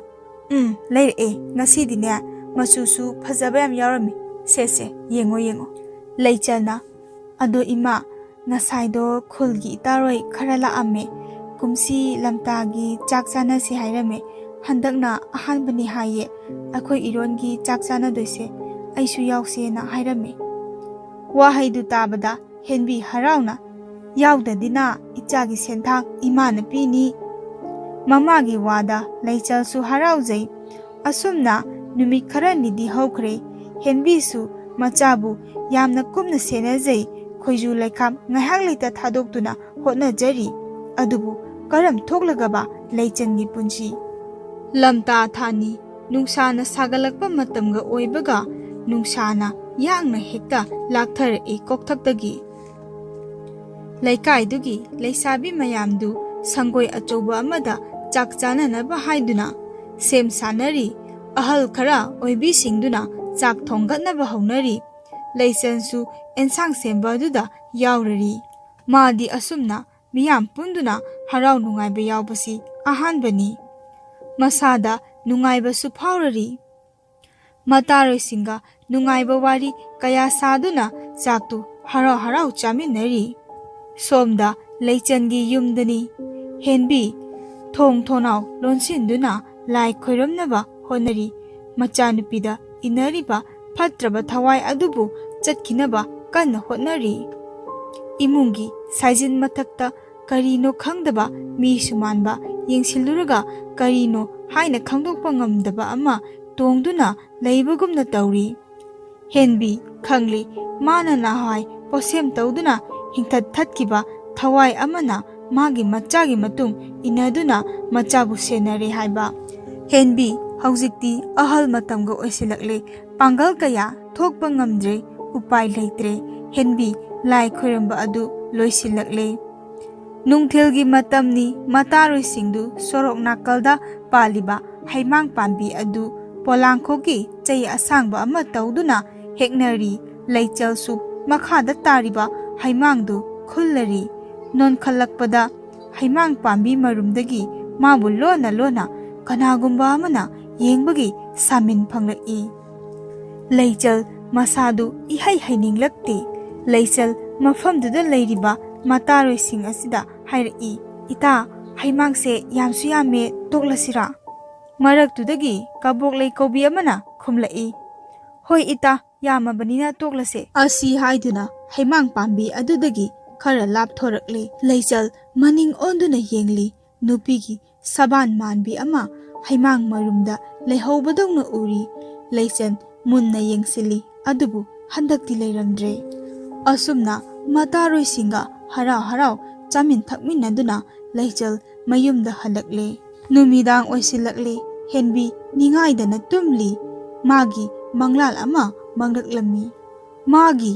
"ꯎꯝ, ꯂꯩꯔꯛꯑꯦ꯫ ꯉꯁꯤꯗꯤꯅꯦ, ꯃꯆꯨꯁꯨ ꯐꯖꯕ ꯌꯥꯝ ꯌꯥꯎꯔꯝꯃꯤ꯫ ꯁꯦ, ꯁꯦ, ꯌꯦꯡꯉꯣ, ꯌꯦꯡꯉꯣ"꯫ ꯂꯩꯆꯟꯅ, "ꯑꯗꯣ ꯏꯃꯥ, ꯉꯁꯥꯏꯗꯣ ꯈꯨꯜꯒꯤ ꯏꯇꯥꯔꯣꯏ ꯈꯔ ꯂꯥꯛꯑꯝꯃꯦ꯫ ꯀꯨꯝꯁꯤ ꯂꯝꯇꯥꯒꯤ ꯆꯥꯛ ꯆꯥꯅꯁꯦ ꯍꯥꯏꯔꯝꯃꯦ꯫ ꯍꯟꯗꯛꯅ ꯑꯍꯥꯟꯕꯅꯤ ꯍꯥꯏꯌꯦ ꯑꯩꯈꯣꯏ ꯏꯔꯣꯟꯒꯤ ꯆꯥꯛ ꯆꯥꯅꯗꯣꯏꯁꯦ꯫ ꯑꯩꯁꯨ ꯌꯥꯎꯁꯦꯅ ꯍꯥꯏꯔꯝꯃꯦ"꯫ ꯋꯥꯍꯩꯗꯨ ꯇꯥꯕꯗ ꯍꯦꯟꯕꯤ ꯍꯔꯥꯎꯅ, "ꯌꯥꯎꯗꯗꯤꯅ ꯏꯆꯥꯒꯤ ꯁꯦꯟꯊꯥꯡ ꯏꯃꯥꯅ ꯄꯤꯅꯤ"꯫ ꯃꯃꯥꯒꯤ ꯋꯥꯗ ꯂꯩꯆꯜꯁꯨ ꯍꯔꯥꯎꯖꯩ꯫ ꯑꯁꯨꯝꯅ ꯅꯨꯃꯤꯠ ꯈꯔꯅꯤꯗꯤ ꯍꯧꯈ꯭ꯔꯦ꯫ ꯍꯦꯟꯕꯤꯁꯨ ꯃꯆꯥꯕꯨ ꯌꯥꯝꯅ ꯀꯨꯞꯅ ꯁꯦꯟꯅꯖꯩ꯫ ꯈꯣꯏꯖꯨ ꯂꯩꯈꯥꯝ ꯉꯥꯏꯍꯥꯛ ꯂꯩꯇ ꯊꯥꯗꯣꯛꯇꯨꯅ ꯍꯣꯠꯅꯖꯔꯤ꯫ ꯑꯗꯨꯕꯨ ꯀꯔꯝ ꯊꯣꯛꯂꯒꯕ ꯂꯩꯆꯟꯒꯤ ꯄꯨꯟꯁꯤ? ꯂꯝꯇꯥ ꯊꯥꯅꯤ꯫ ꯅꯨꯡꯁꯥꯅ ꯁꯥꯒꯠꯂꯛꯄ ꯃꯇꯝꯒ ꯑꯣꯏꯕꯒ ꯅꯨꯡꯁꯥꯅ ꯌꯥꯡꯅ ꯍꯦꯛꯇ ꯂꯥꯛꯊꯔꯛꯏ ꯀꯣꯛꯊꯛꯇꯒꯤ꯫ ꯂꯩꯀꯥꯏꯗꯨꯒꯤ ꯂꯩꯁꯥꯕꯤ ꯃꯌꯥꯝꯗꯨ ꯁꯪꯒꯣꯏ ꯑꯆꯧꯕ ꯑꯃꯗ ꯆꯥꯛ ꯆꯥꯅꯅꯕ ꯍꯥꯏꯗꯨꯅ ꯁꯦꯝ ꯁꯥꯅꯔꯤ꯫ ꯑꯍꯜ ꯈꯔ ꯑꯣꯏꯕꯤꯁꯤꯡꯗꯨꯅ ꯆꯥꯛ ꯊꯣꯡꯒꯠꯅꯕ ꯍꯧꯅꯔꯤ꯫ ꯂꯩꯆꯟꯁꯨ ꯑꯦꯟꯁꯥꯡ ꯁꯦꯝꯕ ꯑꯗꯨꯗ ꯌꯥꯎꯔꯔꯤ꯫ ꯃꯥꯗꯤ ꯑꯁꯨꯝꯅ ꯃꯤꯌꯥꯝ ꯄꯨꯟꯗꯨꯅ ꯍꯔꯥꯎ ꯅꯨꯡꯉꯥꯏꯕ ꯌꯥꯎꯕꯁꯤ ꯑꯍꯥꯟꯕꯅꯤ꯫ ꯃꯁꯥꯗ ꯅꯨꯡꯉꯥꯏꯕꯁꯨ ꯐꯥꯎꯔꯔꯤ꯫ ꯃꯇꯥꯔꯣꯏꯁꯤꯡꯒ ꯅꯨꯡꯉꯥꯏꯕ ꯋꯥꯔꯤ ꯀꯌꯥ ꯁꯥꯗꯨꯅ ꯆꯥꯛꯇꯨ ꯍꯔꯥꯎ ꯍꯔꯥꯎ ꯆꯥꯃꯤꯟꯅꯔꯤ꯫ ꯁꯣꯝꯗ ꯂꯩꯆꯟꯒꯤ ꯌꯨꯝꯗꯅꯤ꯫ ꯍꯦꯟꯕꯤ ꯊꯣꯡ ꯊꯣꯡꯅꯥꯎ ꯂꯣꯟꯁꯤꯟꯗꯨꯅ ꯂꯥꯏ ꯈꯣꯏꯔꯝꯅꯕ ꯍꯣꯠꯅꯔꯤ꯫ ꯃꯆꯥꯅꯨꯄꯤꯗ ꯏꯟꯅꯔꯤꯕ ꯐꯠꯇ꯭ꯔꯕ ꯊꯋꯥꯏ ꯑꯗꯨꯕꯨ ꯆꯠꯈꯤꯅꯕ ꯀꯟꯅ ꯍꯣꯠꯅꯔꯤ꯫ ꯏꯃꯨꯡꯒꯤ ꯁꯥꯏꯖꯤꯟ ꯃꯊꯛꯇ ꯀꯔꯤꯅꯣ ꯈꯪꯗꯕ ꯃꯤꯁꯨ ꯃꯥꯟꯕ, ꯌꯦꯡꯁꯤꯜꯂꯨꯔꯒ ꯀꯔꯤꯅꯣ ꯍꯥꯏꯅ ꯈꯪꯗꯣꯛꯄ ꯉꯝꯗꯕ ꯑꯃ ꯇꯣꯡꯗꯨꯅ ꯂꯩꯕꯒꯨꯝꯅ ꯇꯧꯔꯤ꯫ ꯍꯦꯟꯕꯤ ꯈꯪꯂꯤ, ꯃꯥꯅ ꯅꯍꯥꯟꯋꯥꯏ ꯄꯣꯠꯁꯦꯝ ꯇꯧꯗꯨꯅ ꯍꯤꯡꯊꯠ ꯊꯠꯈꯤꯕ ꯊꯋꯥꯏ ꯑꯃꯅ ꯃꯥꯒꯤ ꯃꯆꯥꯒꯤ ꯃꯇꯨꯡ ꯏꯟꯅꯗꯨꯅ ꯃꯆꯥꯕꯨ ꯁꯦꯟꯅꯔꯦ ꯍꯥꯏꯕ꯫ ꯍꯦꯟꯕꯤ ꯍꯧꯖꯤꯛꯇꯤ ꯑꯍꯜ ꯃꯇꯝꯒ ꯑꯣꯏꯁꯤꯜꯂꯛꯂꯦ꯫ ꯄꯥꯡꯒꯜ ꯀꯌꯥ ꯊꯣꯛꯄ ꯉꯝꯗ꯭ꯔꯦ꯫ ꯎꯄꯥꯏ ꯂꯩꯇ꯭ꯔꯦ꯫ ꯍꯦꯟꯕꯤ ꯂꯥꯏ ꯈꯣꯏꯔꯝꯕ ꯑꯗꯨ ꯂꯣꯏꯁꯤꯜꯂꯛꯂꯦ꯫ ꯅꯨꯡꯊꯤꯜꯒꯤ ꯃꯇꯝꯅꯤ꯫ ꯃꯇꯥꯔꯣꯏꯁꯤꯡꯗꯨ ꯁꯣꯔꯣꯛ ꯅꯥꯀꯜꯗ ꯄꯥꯜꯂꯤꯕ ꯍꯩꯃꯥꯡ ꯄꯥꯝꯕꯤ ꯑꯗꯨ ꯄꯣꯂꯥꯡꯈꯣꯛꯀꯤ ꯆꯩ ꯑꯁꯥꯡꯕ ꯑꯃ ꯇꯧꯗꯨꯅ ꯍꯦꯛꯅꯔꯤ꯫ ꯂꯩꯆꯜꯁꯨ ꯃꯈꯥꯗ ꯇꯥꯔꯤꯕ ꯍꯩꯃꯥꯡꯗꯨ ꯈꯨꯜꯂꯔꯤ꯫ ꯅꯣꯟꯈꯠꯂꯛꯄꯗ ꯍꯩꯃꯥꯡ ꯄꯥꯝꯕꯤ ꯃꯔꯨꯝꯗꯒꯤ ꯃꯥꯕꯨ ꯂꯣꯟꯅ ꯂꯣꯟꯅ ꯀꯅꯥꯒꯨꯝꯕ ꯑꯃꯅ ꯌꯦꯡꯕꯒꯤ ꯁꯥꯃꯤꯟ ꯐꯪꯂꯛꯏ꯫ ꯂꯩꯆꯜ ꯃꯁꯥꯗꯨ ꯏꯍꯩ ꯍꯩꯅꯤꯡꯂꯛꯇꯦ꯫ ꯂꯩꯆꯜ ꯃꯐꯝꯗꯨꯗ ꯂꯩꯔꯤꯕ ꯃꯇꯥꯔꯣꯏꯁꯤꯡ ꯑꯁꯤꯗ ꯍꯥꯏꯔꯛꯏ, "ꯏꯇꯥ, ꯍꯩꯃꯥꯡꯁꯦ ꯌꯥꯝꯁꯨ ꯌꯥꯝꯃꯦ, ꯇꯣꯛꯂꯁꯤꯔꯥ?" ꯃꯔꯛꯇꯨꯗꯒꯤ ꯀꯕꯣꯛ ꯂꯩ ꯀꯧꯕꯤ ꯑꯃꯅ ꯈꯨꯝꯂꯛꯏ, "ꯍꯣꯏ ꯏꯇꯥ, ꯌꯥꯝꯃꯕꯅꯤꯅ ꯇꯣꯛꯂꯁꯦ"꯫ ꯑꯁꯤ ꯍꯥꯏꯗꯨꯅ ꯍꯩꯃꯥꯡ ꯄꯥꯝꯕꯤ ꯑꯗꯨꯗꯒꯤ ꯈꯔ ꯂꯥꯞꯊꯣꯔꯛꯂꯦ꯫ ꯂꯩꯆꯜ ꯃꯅꯤꯡ ꯑꯣꯟꯗꯨꯅ ꯌꯦꯡꯂꯤ꯫ ꯅꯨꯄꯤꯒꯤ ꯁꯕꯥꯟ ꯃꯥꯟꯕꯤ ꯑꯃ ꯍꯩꯃꯥꯡ ꯃꯔꯨꯝꯗ ꯂꯩꯍꯧꯕꯗꯧꯅ ꯎꯔꯤ꯫ ꯂꯩꯆꯟ ꯃꯨꯟꯅ ꯌꯦꯡꯁꯤꯜꯂꯤ, ꯑꯗꯨꯕꯨ ꯍꯟꯗꯛꯇꯤ ꯂꯩꯔꯝꯗ꯭ꯔꯦ꯫ ꯑꯁꯨꯝꯅ ꯃꯇꯥꯔꯣꯏꯁꯤꯡꯒ ꯍꯔꯥꯎ ꯍꯔꯥꯎ ꯆꯥꯃꯤꯟ ꯊꯛꯃꯤꯟꯅꯗꯨꯅ ꯂꯩꯆꯜ ꯃꯌꯨꯝꯗ ꯍꯜꯂꯛꯂꯦ꯫ ꯅꯨꯃꯤꯗꯥꯡ ꯑꯣꯏꯁꯤꯜꯂꯛꯂꯦ꯫ ꯍꯦꯟꯕꯤ ꯅꯤꯡꯉꯥꯏꯗꯅ ꯇꯨꯝꯂꯤ꯫ ꯃꯥꯒꯤ ꯃꯪꯂꯥꯟ ꯑꯃ ꯃꯪꯂꯛꯂꯝꯃꯤ꯫ ꯃꯥꯒꯤ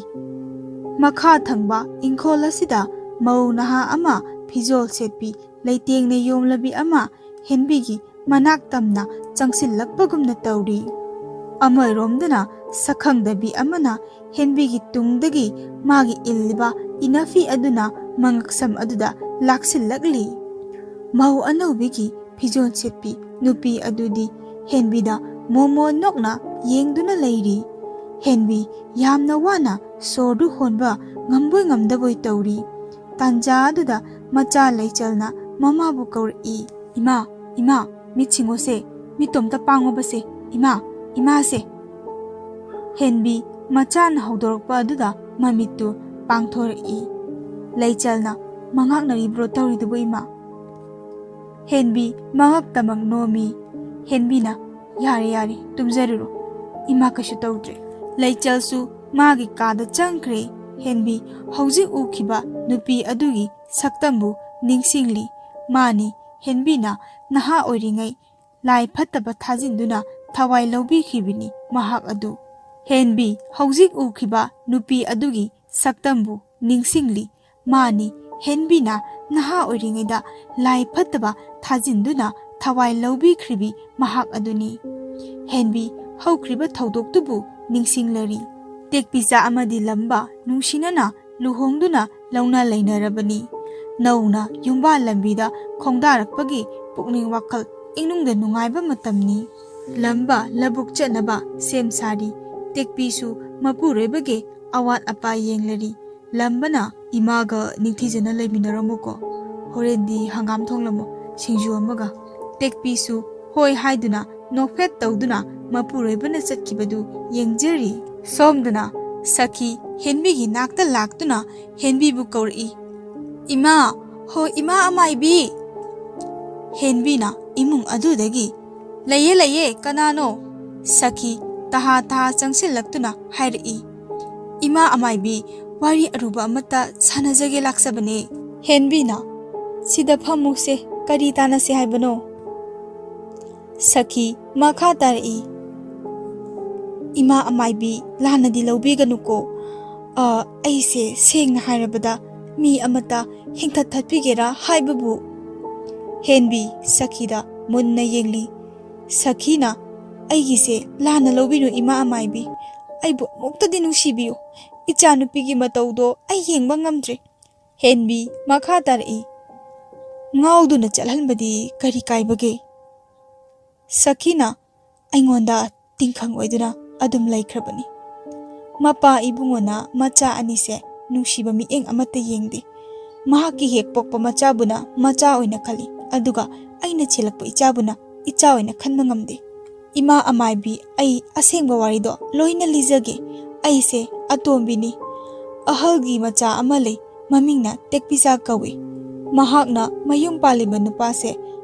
ꯃꯈꯥ ꯊꯪꯕ ꯏꯪꯈꯣꯜ ꯑꯁꯤꯗ ꯃꯧ ꯅꯍꯥ ꯑꯃ ꯐꯤꯖꯣꯜ ꯁꯦꯠꯄꯤ ꯂꯩꯇꯦꯡꯅ ꯌꯣꯝꯂꯕꯤ ꯑꯃ ꯍꯦꯟꯕꯤꯒꯤ ꯃꯅꯥꯛ ꯇꯝꯅ ꯆꯪꯁꯤꯜꯂꯛꯄꯒꯨꯝꯅ ꯇꯧꯔꯤ꯫ ꯑꯃꯔꯣꯝꯗꯅ ꯁꯛꯈꯪꯗꯕꯤ ꯑꯃꯅ ꯍꯦꯟꯕꯤꯒꯤ ꯇꯨꯡꯗꯒꯤ ꯃꯥꯒꯤ ꯏꯜꯂꯤꯕ ꯏꯅꯐꯤ ꯑꯗꯨꯅ ꯃꯉꯛꯁꯝ ꯑꯗꯨꯗ ꯂꯥꯛꯁꯤꯜꯂꯛꯂꯤ꯫ ꯃꯧ ꯑꯅꯧꯕꯤꯒꯤ ꯐꯤꯖꯣꯜ ꯁꯦꯠꯄꯤ ꯅꯨꯄꯤ ꯑꯗꯨꯗꯤ ꯍꯦꯟꯕꯤꯗ ꯃꯣꯃꯣ ꯅꯣꯛꯅ ꯌꯦꯡꯗꯨꯅ ꯂꯩꯔꯤ꯫ ꯍꯦꯟꯕꯤ ꯌꯥꯝꯅ ꯋꯥꯅ ꯁꯣꯔꯗꯨ ꯍꯣꯟꯕ ꯉꯝꯕꯣꯏ ꯉꯝꯗꯕꯣꯏ ꯇꯧꯔꯤ꯫ ꯇꯥꯟꯖꯥ ꯑꯗꯨꯗ ꯃꯆꯥ ꯂꯩꯆꯜꯅ ꯃꯃꯥꯕꯨ ꯀꯧꯔꯛꯏ꯫ "ꯏꯃꯥ, ꯏꯃꯥ, ꯃꯤꯠ ꯁꯤꯡꯉꯣꯁꯦ, ꯃꯤꯠꯇꯣꯝꯇ ꯄꯥꯡꯉꯣꯕꯁꯦ, ꯏꯃꯥ, ꯏꯃꯥꯁꯦ!" ꯍꯦꯟꯕꯤ ꯃꯆꯥꯅ ꯍꯧꯗꯣꯔꯛꯄ ꯑꯗꯨꯗ ꯃꯃꯤꯠꯇꯨ ꯄꯥꯡꯊꯣꯔꯛꯏ꯫ ꯂꯩꯆꯜꯅ, "ꯃꯉꯥꯛꯅꯔꯤꯕ꯭ꯔꯣ ꯇꯧꯔꯤꯗꯨꯕꯨ, ꯏꯃꯥ?" ꯍꯦꯟꯕꯤ ꯃꯉꯛꯇꯃꯛ ꯅꯣꯝꯃꯤ꯫ ꯍꯦꯟꯕꯤꯅ, "ꯌꯥꯔꯦ, ꯌꯥꯔꯦ, ꯇꯨꯝꯖꯔꯨꯔꯣ, ꯏꯃꯥ ꯀꯩꯁꯨ ꯇꯧꯗ꯭ꯔꯦ"꯫ ꯂꯩꯆꯜꯁꯨ ꯃꯥꯒꯤ ꯀꯥꯗ ꯆꯪꯈ꯭ꯔꯦ꯫ ꯍꯦꯟꯕꯤ ꯍꯧꯖꯤꯛ ꯎꯈꯤꯕ ꯅꯨꯄꯤ ꯑꯗꯨꯒꯤ ꯁꯛꯇꯝꯕꯨ ꯅꯤꯡꯁꯤꯡꯂꯤ꯫ ꯃꯥꯅꯤ, ꯍꯦꯟꯕꯤꯅ ꯅꯍꯥ ꯑꯣꯏꯔꯤꯉꯩ ꯂꯥꯏ ꯐꯠꯇꯕ ꯊꯥꯖꯤꯟꯗꯨꯅ ꯊꯋꯥꯏ ꯂꯧꯕꯤꯈꯤꯕꯅꯤ ꯃꯍꯥꯛ ꯑꯗꯨ꯫ ꯍꯦꯟꯕꯤ ꯍꯧꯖꯤꯛ ꯎꯈꯤꯕ ꯅꯨꯄꯤ ꯑꯗꯨꯒꯤ ꯁꯛꯇꯝꯕꯨ ꯅꯤꯡꯁꯤꯡꯂꯤ꯫ ꯃꯥꯅꯤ, ꯍꯦꯟꯕꯤꯅ ꯅꯍꯥ ꯑꯣꯏꯔꯤꯉꯩꯗ ꯂꯥꯏ ꯐꯠꯇꯕ ꯊꯥꯖꯤꯟꯗꯨꯅ ꯊꯋꯥꯏ ꯂꯧꯕꯤꯈ꯭ꯔꯤꯕꯤ ꯃꯍꯥꯛ ꯑꯗꯨꯅꯤ꯫ ꯍꯦꯟꯕꯤ ꯍꯧꯈ꯭ꯔꯤꯕ ꯊꯧꯗꯣꯛꯇꯨꯕꯨ ꯅꯤꯡꯁꯤꯡꯂꯔꯤ꯫ ꯇꯦꯛꯄꯤꯆꯥ ꯑꯃꯗꯤ ꯂꯝꯕ ꯅꯨꯡꯁꯤꯅꯅ ꯂꯨꯍꯣꯡꯗꯨꯅ ꯂꯧꯅ ꯂꯩꯅꯔꯕꯅꯤ꯫ ꯅꯧꯅ ꯌꯨꯝꯕꯥꯜ ꯂꯝꯕꯤꯗ ꯈꯣꯡꯗꯥꯔꯛꯄꯒꯤ ꯄꯨꯛꯅꯤꯡ ꯋꯥꯈꯜ ꯏꯪꯅꯨꯡꯗ ꯅꯨꯡꯉꯥꯏꯕ ꯃꯇꯝꯅꯤ꯫ ꯂꯝꯕ ꯂꯧꯕꯨꯛ ꯆꯠꯅꯕ ꯁꯦꯝ ꯁꯥꯔꯤ꯫ ꯇꯦꯛꯄꯤꯁꯨ ꯃꯄꯨꯔꯣꯏꯕꯒꯤ ꯑꯋꯥꯠ ꯑꯄꯥ ꯌꯦꯡꯂꯔꯤ꯫ ꯂꯝꯕꯅ, "ꯏꯃꯥꯒ ꯅꯤꯡꯊꯤꯖꯅ ꯂꯩꯃꯤꯟꯅꯔꯝꯃꯨꯀꯣ꯫ ꯍꯣꯔꯦꯟꯗꯤ ꯍꯪꯒꯥꯝ ꯊꯣꯡꯂꯝꯃꯣ, ꯁꯤꯡꯖꯨ ꯑꯃꯒ"꯫ ꯇꯦꯛꯄꯤꯁꯨ ꯍꯣꯏ ꯍꯥꯏꯗꯨꯅ ꯅꯣꯛꯐꯦꯠ ꯇꯧꯗꯨꯅ ꯃꯄꯨꯔꯣꯏꯕꯅ ꯆꯠꯈꯤꯕꯗꯨ ꯌꯦꯡꯖꯔꯤ꯫ ꯁꯣꯝꯗꯅ ꯁꯈꯤ ꯍꯦꯟꯕꯤꯒꯤ ꯅꯥꯛꯇ ꯂꯥꯛꯇꯨꯅ ꯍꯦꯟꯕꯤꯕꯨ ꯀꯧꯔꯛꯏ꯫ "ꯏꯃꯥ, ꯍꯣ ꯏꯃꯥ ꯑꯃꯥꯏꯕꯤ!" ꯍꯦꯟꯕꯤꯅ ꯏꯃꯨꯡ ꯑꯗꯨꯗꯒꯤ, "ꯂꯩꯌꯦ, ꯂꯩꯌꯦ, ꯀꯅꯥꯅꯣ?" ꯁꯈꯤ ꯇꯍꯥ ꯇꯍꯥ ꯆꯪꯁꯤꯜꯂꯛꯇꯨꯅ ꯍꯥꯏꯔꯛꯏ꯫ "ꯏꯃꯥ ꯑꯃꯥꯏꯕꯤ, ꯋꯥꯔꯤ ꯑꯔꯨꯕ ꯑꯃꯠꯇ ꯁꯥꯟꯅꯖꯒꯦ ꯂꯥꯛꯆꯕꯅꯦ"꯫ ꯍꯦꯟꯕꯤꯅ, "ꯁꯤꯗ ꯐꯝꯃꯨꯁꯦ, ꯀꯔꯤ ꯇꯥꯟꯅꯁꯦ ꯍꯥꯏꯕꯅꯣ?" ꯁꯈꯤ ꯃꯈꯥ ꯇꯥꯔꯛꯏ꯫ "ꯏꯃꯥ ꯑꯃꯥꯏꯕꯤ, ꯂꯥꯟꯅꯗꯤ ꯂꯧꯕꯤꯒꯅꯨꯀꯣ꯫ ꯑ, ꯑꯩꯁꯦ ꯁꯦꯡꯅ ꯍꯥꯏꯔꯕꯗ ꯃꯤ ꯑꯃꯠꯇ ꯍꯤꯡꯊꯠ ꯊꯠꯄꯤꯒꯦꯔꯥ ꯍꯥꯏꯕꯕꯨ"꯫ ꯍꯦꯟꯕꯤ ꯁꯈꯤꯗ ꯃꯨꯟꯅ ꯌꯦꯡꯂꯤ꯫ ꯁꯈꯤꯅ, "ꯑꯩꯒꯤꯁꯦ ꯂꯥꯟꯅ ꯂꯧꯕꯤꯅꯨ ꯏꯃꯥ ꯑꯃꯥꯏꯕꯤ꯫ ꯑꯩꯕꯨ ꯑꯃꯨꯛꯇꯗꯤ ꯅꯨꯡꯁꯤꯕꯤꯌꯨ꯫ ꯏꯆꯥꯅꯨꯄꯤꯒꯤ ꯃꯇꯧꯗꯣ ꯑꯩ ꯌꯦꯡꯕ ꯉꯝꯗ꯭ꯔꯦ"꯫ ꯍꯦꯟꯕꯤ ꯃꯈꯥ ꯇꯥꯔꯛꯏ, "ꯉꯥꯎꯗꯨꯅ ꯆꯠꯍꯟꯕꯗꯤ ꯀꯔꯤ ꯀꯥꯏꯕꯒꯦ?" ꯁꯈꯤꯅ ꯑꯩꯉꯣꯟꯗ ꯇꯤꯡꯈꯪ ꯑꯣꯏꯗꯨꯅ ꯑꯗꯨꯝ ꯂꯩꯈ꯭ꯔꯕꯅꯤ꯫ ꯃꯄꯥ ꯏꯕꯨꯡꯉꯣꯅ ꯃꯆꯥ ꯑꯅꯤꯁꯦ ꯅꯨꯡꯁꯤꯕ ꯃꯤꯠꯌꯦꯡ ꯑꯃꯠꯇ ꯌꯦꯡꯗꯦ꯫ ꯃꯍꯥꯛꯀꯤ ꯍꯦꯛ ꯄꯣꯛꯄ ꯃꯆꯥꯕꯨꯅ ꯃꯆꯥ ꯑꯣꯏꯅ ꯈꯜꯂꯤ, ꯑꯗꯨꯒ ꯑꯩꯅ ꯆꯦꯜꯂꯛꯄ ꯏꯆꯥꯕꯨꯅ ꯏꯆꯥ ꯑꯣꯏꯅ ꯈꯟꯕ ꯉꯝꯗꯦ꯫ ꯏꯃꯥ ꯑꯃꯥꯏꯕꯤ, ꯑꯩ ꯑꯁꯦꯡꯕ ꯋꯥꯔꯤꯗꯣ ꯂꯣꯏꯅ ꯂꯤꯖꯒꯦ꯫ ꯑꯩꯁꯦ ꯑꯇꯣꯝꯕꯤꯅꯤ꯫ ꯑꯍꯜꯒꯤ ꯃꯆꯥ ꯑꯃ ꯂꯩ, ꯃꯃꯤꯡꯅ ꯇꯦꯛꯄꯤꯆꯥ ꯀꯧꯏ꯫ ꯃꯍꯥꯛꯅ ꯃꯌꯨꯝ ꯄꯥꯜꯂꯤꯕ ꯅꯨꯄꯥꯁꯦ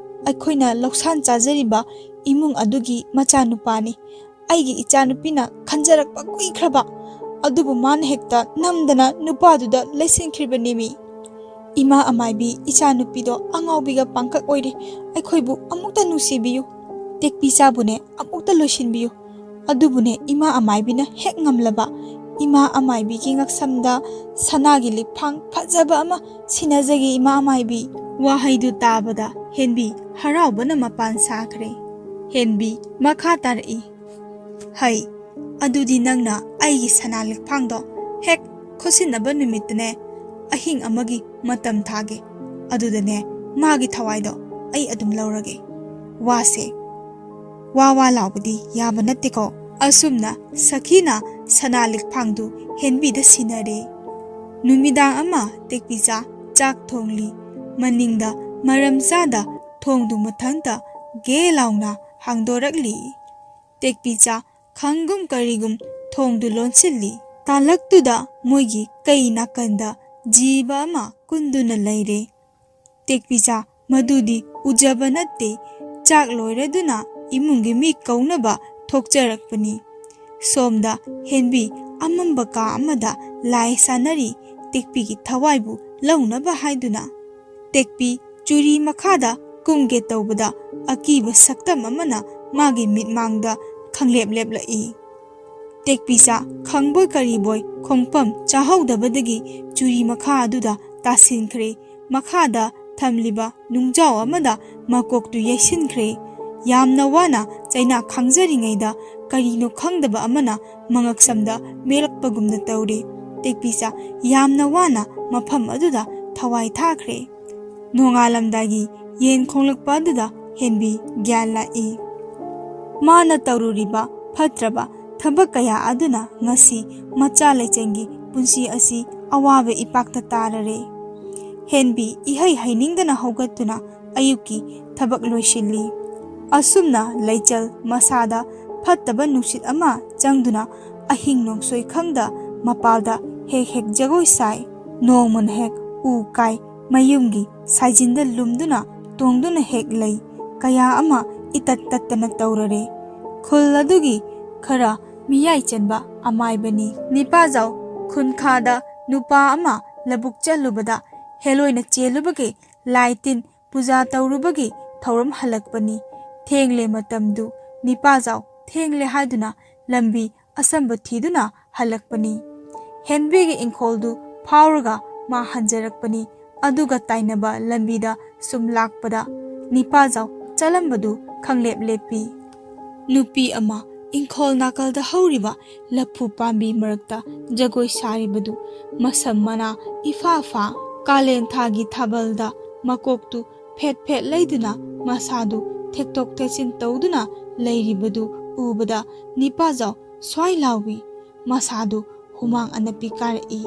ꯑꯩꯈꯣꯏꯅ ꯂꯧꯁꯥꯟ ꯆꯥꯖꯔꯤꯕ ꯏꯃꯨꯡ ꯑꯗꯨꯒꯤ ꯃꯆꯥꯅꯨꯄꯥꯅꯤ꯫ ꯑꯩꯒꯤ ꯏꯆꯥꯅꯨꯄꯤꯅ ꯈꯟꯖꯔꯛꯄ ꯀꯨꯏꯈ꯭ꯔꯕ, ꯑꯗꯨꯕꯨ ꯃꯥꯅ ꯍꯦꯛꯇ ꯅꯝꯗꯅ ꯅꯨꯄꯥꯗꯨꯗ ꯂꯩꯁꯤꯟꯈ꯭ꯔꯤꯕꯅꯦꯃꯤ꯫ ꯏꯃꯥ ꯑꯃꯥꯏꯕꯤ, ꯏꯆꯥꯅꯨꯄꯤꯗꯣ ꯑꯉꯥꯎꯕꯤꯒ ꯄꯥꯡꯀꯛ ꯑꯣꯏꯔꯦ, ꯑꯩꯈꯣꯏꯕꯨ ꯑꯃꯨꯛꯇ ꯅꯨꯡꯁꯤꯕꯤꯌꯨ, ꯇꯦꯛꯄꯤꯆꯥꯕꯨꯅꯦ ꯑꯃꯨꯛꯇ ꯂꯣꯏꯁꯤꯟꯕꯤꯌꯨ꯫ ꯑꯗꯨꯕꯨꯅꯦ ꯏꯃꯥ ꯑꯃꯥꯏꯕꯤꯅ ꯍꯦꯛ ꯉꯝꯂꯕ, ꯏꯃꯥ ꯑꯃꯥꯏꯕꯤꯒꯤ ꯉꯛꯁꯝꯗ ꯁꯅꯥꯒꯤ ꯂꯤꯛꯐꯥꯡ ꯐꯖꯕ ꯑꯃ ꯁꯤꯟꯅꯖꯒꯦ ꯏꯃꯥ ꯑꯃꯥꯏꯕꯤ꯫ ꯋꯥꯍꯩꯗꯨ ꯇꯥꯕꯗ ꯍꯦꯟꯕꯤ ꯍꯔꯥꯎꯕꯅ ꯃꯄꯥꯟ ꯁꯥꯈ꯭ꯔꯦ꯫ ꯍꯦꯟꯕꯤ ꯃꯈꯥ ꯇꯥꯔꯛꯏ, "ꯍꯩ, ꯑꯗꯨꯗꯤ ꯅꯪꯅ ꯑꯩꯒꯤ ꯁꯅꯥ ꯂꯤꯛꯐꯥꯡꯗꯣ ꯍꯦꯛ ꯈꯨꯠꯁꯤꯟꯅꯕ ꯅꯨꯃꯤꯠꯇꯅꯦ ꯑꯍꯤꯡ ꯑꯃꯒꯤ ꯃꯇꯝ ꯊꯥꯒꯦ꯫ ꯑꯗꯨꯗꯅꯦ ꯃꯥꯒꯤ ꯊꯋꯥꯏꯗꯣ ꯑꯩ ꯑꯗꯨꯝ ꯂꯧꯔꯒꯦ꯫ ꯋꯥꯁꯦ ꯋꯥ ꯋꯥ ꯂꯥꯎꯕꯗꯤ ꯌꯥꯕ ꯅꯠꯇꯦꯀꯣ"꯫ ꯑꯁꯨꯝꯅ ꯁꯈꯤꯅ ꯁꯅꯥ ꯂꯤꯛꯐꯥꯡꯗꯨ ꯍꯦꯟꯕꯤꯗ ꯁꯤꯟꯅꯔꯦ꯫ ꯅꯨꯃꯤꯗꯥꯡ ꯑꯃ ꯇꯦꯛꯄꯤꯆꯥ ꯆꯥꯛ ꯊꯣꯡꯂꯤ꯫ ꯃꯅꯤꯡꯗ ꯃꯔꯝ ꯆꯥꯗ ꯊꯣꯡꯗꯨ ꯃꯊꯟꯇ ꯒꯦ ꯂꯥꯎꯅ ꯍꯥꯡꯗꯣꯔꯛꯂꯤ꯫ ꯇꯦꯛꯄꯤꯆꯥ ꯈꯪꯒꯨꯝ ꯀꯔꯤꯒꯨꯝ ꯊꯣꯡꯗꯨ ꯂꯣꯟꯁꯤꯜꯂꯤ꯫ ꯇꯥꯂꯛꯇꯨꯗ ꯃꯣꯏꯒꯤ ꯀꯩ ꯅꯥꯀꯟꯗ ꯖꯤꯕ ꯑꯃ ꯀꯨꯟꯗꯨꯅ ꯂꯩꯔꯦ꯫ ꯇꯦꯛꯄꯤꯆꯥ ꯃꯗꯨꯗꯤ ꯎꯖꯕ ꯅꯠꯇꯦ, ꯆꯥꯛ ꯂꯣꯏꯔꯗꯨꯅ ꯏꯃꯨꯡꯒꯤ ꯃꯤ ꯀꯧꯅꯕ ꯊꯣꯛꯆꯔꯛꯄꯅꯤ꯫ ꯁꯣꯝꯗ ꯍꯦꯟꯕꯤ ꯑꯃꯝꯕ ꯀꯥ ꯑꯃꯗ ꯂꯥꯏ ꯁꯥꯟꯅꯔꯤ, ꯇꯦꯛꯄꯤꯒꯤ ꯊꯋꯥꯏꯕꯨ ꯂꯧꯅꯕ ꯍꯥꯏꯗꯨꯅ꯫ ꯇꯦꯛꯄꯤ ꯆꯨꯔꯤ ꯃꯈꯥꯗ ꯀꯨꯝꯒꯦ ꯇꯧꯕꯗ ꯑꯀꯤꯕ ꯁꯛꯇꯝ ꯑꯃꯅ ꯃꯥꯒꯤ ꯃꯤꯠꯃꯥꯡꯗ ꯈꯪꯂꯦꯞ ꯂꯦꯞꯂꯛꯏ꯫ ꯇꯦꯛꯄꯤꯆꯥ ꯈꯪꯕꯣꯏ ꯀꯔꯤꯕꯣꯏ ꯈꯣꯡꯐꯝ ꯆꯥꯍꯧꯗꯕꯗꯒꯤ ꯆꯨꯔꯤ ꯃꯈꯥ ꯑꯗꯨꯗ ꯇꯥꯁꯤꯟꯈ꯭ꯔꯦ꯫ ꯃꯈꯥꯗ ꯊꯝꯂꯤꯕ ꯅꯨꯡꯖꯥꯎ ꯑꯃꯗ ꯃꯀꯣꯛꯇꯨ ꯌꯩꯁꯤꯟꯈ꯭ꯔꯦ꯫ ꯌꯥꯝꯅ ꯋꯥꯅ ꯆꯩꯅꯥ ꯈꯥꯡꯖꯔꯤꯉꯩꯗ ꯀꯔꯤꯅꯣ ꯈꯪꯗꯕ ꯑꯃꯅ ꯃꯉꯛꯁꯝꯗ ꯃꯦꯜꯂꯛꯄꯒꯨꯝꯅ ꯇꯧꯔꯦ꯫ ꯇꯦꯛꯄꯤꯆꯥ ꯌꯥꯝꯅ ꯋꯥꯅ ꯃꯐꯝ ꯑꯗꯨꯗ ꯊꯋꯥꯏ ꯊꯥꯈ꯭ꯔꯦ꯫ ꯅꯣꯡꯉꯥꯜꯂꯝꯗꯥꯏꯒꯤ ꯌꯦꯟ ꯈꯣꯡꯂꯛꯄ ꯑꯗꯨꯗ ꯍꯦꯟꯕꯤ ꯒ꯭ꯌꯥꯟ ꯂꯥꯛꯏ꯫ ꯃꯥꯅ ꯇꯧꯔꯨꯔꯤꯕ ꯐꯠꯇ꯭ꯔꯕ ꯊꯕꯛ ꯀꯌꯥ ꯑꯗꯨꯅ ꯉꯁꯤ ꯃꯆꯥ ꯂꯩꯆꯦꯡꯒꯤ ꯄꯨꯟꯁꯤ ꯑꯁꯤ ꯑꯋꯥꯕ ꯏꯄꯥꯛꯇ ꯇꯥꯔꯔꯦ꯫ ꯍꯦꯟꯕꯤ ꯏꯍꯩ ꯍꯩꯅꯤꯡꯗꯅ ꯍꯧꯒꯠꯇꯨꯅ ꯑꯌꯨꯛꯀꯤ ꯊꯕꯛ ꯂꯣꯏꯁꯤꯜꯂꯤ꯫ ꯑꯁꯨꯝꯅ ꯂꯩꯆꯜ ꯃꯁꯥꯗ ꯐꯠꯇꯕ ꯅꯨꯡꯁꯤꯠ ꯑꯃ ꯆꯪꯗꯨꯅ ꯑꯍꯤꯡ ꯅꯣꯡꯁꯣꯏ ꯈꯪꯗ ꯃꯄꯥꯜꯗ ꯍꯦꯛ ꯍꯦꯛ ꯖꯒꯣꯏ ꯁꯥꯏ꯫ ꯅꯣꯡꯃꯅ ꯍꯦꯛ ꯎ ꯀꯥꯏ, ꯃꯌꯨꯝꯒꯤ ꯁꯥꯏꯖꯤꯟꯗ ꯂꯨꯝꯗꯨꯅ ꯇꯣꯡꯗꯨꯅ ꯍꯦꯛ ꯂꯩ꯫ ꯀꯌꯥ ꯑꯃ ꯏꯇꯠ ꯇꯠꯇꯅ ꯇꯧꯔꯔꯦ꯫ ꯈꯨꯜ ꯑꯗꯨꯒꯤ ꯈꯔ ꯃꯤꯌꯥꯏ ꯆꯟꯕ ꯑꯃꯥꯏꯕꯅꯤ꯫ ꯅꯤꯄꯥꯖꯥꯎ ꯈꯨꯟꯈꯥꯗ ꯅꯨꯄꯥ ꯑꯃ ꯂꯧꯕꯨꯛ ꯆꯠꯂꯨꯕꯗ ꯍꯦꯂꯣꯏꯅ ꯆꯦꯜꯂꯨꯕꯒꯤ ꯂꯥꯏ ꯇꯤꯟ ꯄꯨꯖꯥ ꯇꯧꯔꯨꯕꯒꯤ ꯊꯧꯔꯝ ꯍꯜꯂꯛꯄꯅꯤ꯫ ꯊꯦꯡꯂꯦ ꯃꯇꯝꯗꯨ꯫ ꯅꯤꯄꯥꯖꯥꯎ ꯊꯦꯡꯂꯦ ꯍꯥꯏꯗꯨꯅ ꯂꯝꯕꯤ ꯑꯁꯝꯕ ꯊꯤꯗꯨꯅ ꯍꯜꯂꯛꯄꯅꯤ꯫ ꯍꯦꯟꯕꯤꯒꯤ ꯏꯪꯈꯣꯜꯗꯨ ꯐꯥꯎꯔꯒ ꯃꯥ ꯍꯟꯖꯔꯛꯄꯅꯤ꯫ ꯑꯗꯨꯒ ꯇꯥꯏꯅꯕ ꯂꯝꯕꯤꯗ ꯁꯨꯝ ꯂꯥꯛꯄꯗ ꯅꯤꯄꯥꯖꯥꯎ ꯆꯠꯂꯝꯕꯗꯨ ꯈꯪꯂꯦꯞ ꯂꯦꯞꯄꯤ꯫ ꯅꯨꯄꯤ ꯑꯃ ꯏꯪꯈꯣꯜ ꯅꯥꯀꯜꯗ ꯍꯧꯔꯤꯕ ꯂꯐꯨ ꯄꯥꯝꯕꯤ ꯃꯔꯛꯇ ꯖꯒꯣꯏ ꯁꯥꯔꯤꯕꯗꯨ, ꯃꯁꯝ ꯃꯅꯥ ꯏꯐꯥ ꯐꯥ, ꯀꯥꯂꯦꯟ ꯊꯥꯒꯤ ꯊꯥꯕꯜꯗ ꯃꯀꯣꯛꯇꯨ ꯐꯦꯠ ꯐꯦꯠ ꯂꯩꯗꯨꯅ ꯃꯁꯥꯗꯨ ꯊꯦꯛꯇꯣꯛ ꯊꯦꯛꯆꯤꯟ ꯇꯧꯗꯨꯅ ꯂꯩꯔꯤꯕꯗꯨ ꯎꯕꯗ ꯅꯤꯄꯥꯖꯥꯎ ꯁ꯭ꯋꯥꯏ ꯂꯥꯎꯏ꯫ ꯃꯁꯥꯗꯨ ꯍꯨꯃꯥꯡ ꯑꯅꯞꯄꯤ ꯀꯥꯔꯛꯏ꯫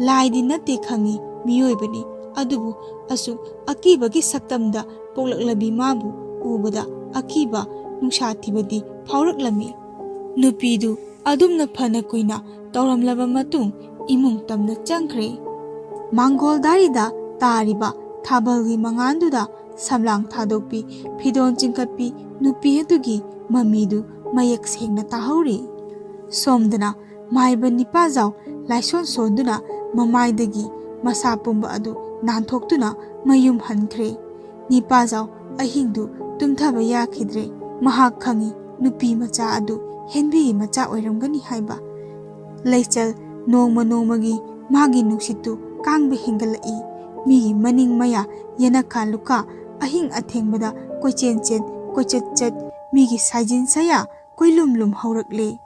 ꯂꯥꯏꯗꯤ ꯅꯠꯇꯦ ꯈꯪꯏ, ꯃꯤꯑꯣꯏꯕꯅꯤ꯫ ꯑꯗꯨꯕꯨ ꯑꯁꯨꯛ ꯑꯀꯤꯕꯒꯤ ꯁꯛꯇꯝꯗ ꯄꯣꯛꯂꯛꯂꯕꯤ ꯃꯥꯕꯨ ꯎꯕꯗ ꯑꯀꯤꯕ ꯅꯨꯡꯁꯥ ꯊꯤꯕꯗꯤ ꯐꯥꯎꯔꯛꯂꯝꯃꯤ꯫ ꯅꯨꯄꯤꯗꯨ ꯑꯗꯨꯝꯅ ꯐꯅ ꯀꯨꯏꯅ ꯇꯧꯔꯝꯂꯕ ꯃꯇꯨꯡ ꯏꯃꯨꯡ ꯇꯝꯅ ꯆꯪꯈ꯭ꯔꯦ꯫ ꯃꯥꯡꯒꯣꯜ ꯗꯥꯔꯤꯗ ꯇꯥꯔꯤꯕ ꯊꯥꯕꯜꯒꯤ ꯃꯉꯥꯜꯗꯨꯗ ꯁꯝꯂꯥꯡ ꯊꯥꯗꯣꯛꯄꯤ ꯐꯤꯗꯣꯟ ꯆꯤꯡꯈꯠꯄꯤ ꯅꯨꯄꯤ ꯑꯗꯨꯒꯤ ꯃꯃꯤꯗꯨ ꯃꯌꯦꯛ ꯁꯦꯡꯅ ꯇꯥꯍꯧꯔꯤ꯫ ꯁꯣꯝꯗꯅ ꯃꯥꯏꯕ ꯅꯤꯄꯥꯖꯥꯎ ꯂꯥꯏꯁꯣꯟ ꯁꯣꯟꯗꯨꯅ ꯃꯃꯥꯏꯗꯒꯤ ꯃꯁꯥ ꯄꯨꯝꯕ ꯑꯗꯨ ꯅꯥꯟꯊꯣꯛꯇꯨꯅ ꯃꯌꯨꯝ ꯍꯟꯈ꯭ꯔꯦ꯫ ꯅꯤꯄꯥꯖꯥꯎ ꯑꯍꯤꯡꯗꯨ ꯇꯨꯝꯊꯕ ꯌꯥꯈꯤꯗ꯭ꯔꯦ꯫ ꯃꯍꯥꯛ ꯈꯪꯏ, ꯅꯨꯄꯤ ꯃꯆꯥ ꯑꯗꯨ ꯍꯦꯟꯕꯤꯒꯤ ꯃꯆꯥ ꯑꯣꯏꯔꯝꯒꯅꯤ ꯍꯥꯏꯕ꯫ ꯂꯩꯆꯜ ꯅꯣꯡꯃ ꯅꯣꯡꯃꯒꯤ ꯃꯥꯒꯤ ꯅꯨꯡꯁꯤꯠꯇꯨ ꯀꯥꯡꯕ ꯍꯦꯟꯒꯠꯂꯛꯏ꯫ ꯃꯤꯒꯤ ꯃꯅꯤꯡ ꯃꯌꯥ ꯌꯦꯅꯈꯥ ꯂꯨꯈꯥ ꯑꯍꯤꯡ ꯑꯊꯦꯡꯕꯗ ꯀꯣꯏꯆꯦꯟ ꯆꯦꯟ ꯀꯣꯏꯆꯠ ꯆꯠ ꯃꯤꯒꯤ ꯁꯥꯏꯖꯤꯟ ꯁꯌꯥ ꯀꯣꯏꯂꯨꯝ ꯂꯨꯝ ꯍꯧꯔꯛꯂꯦ꯫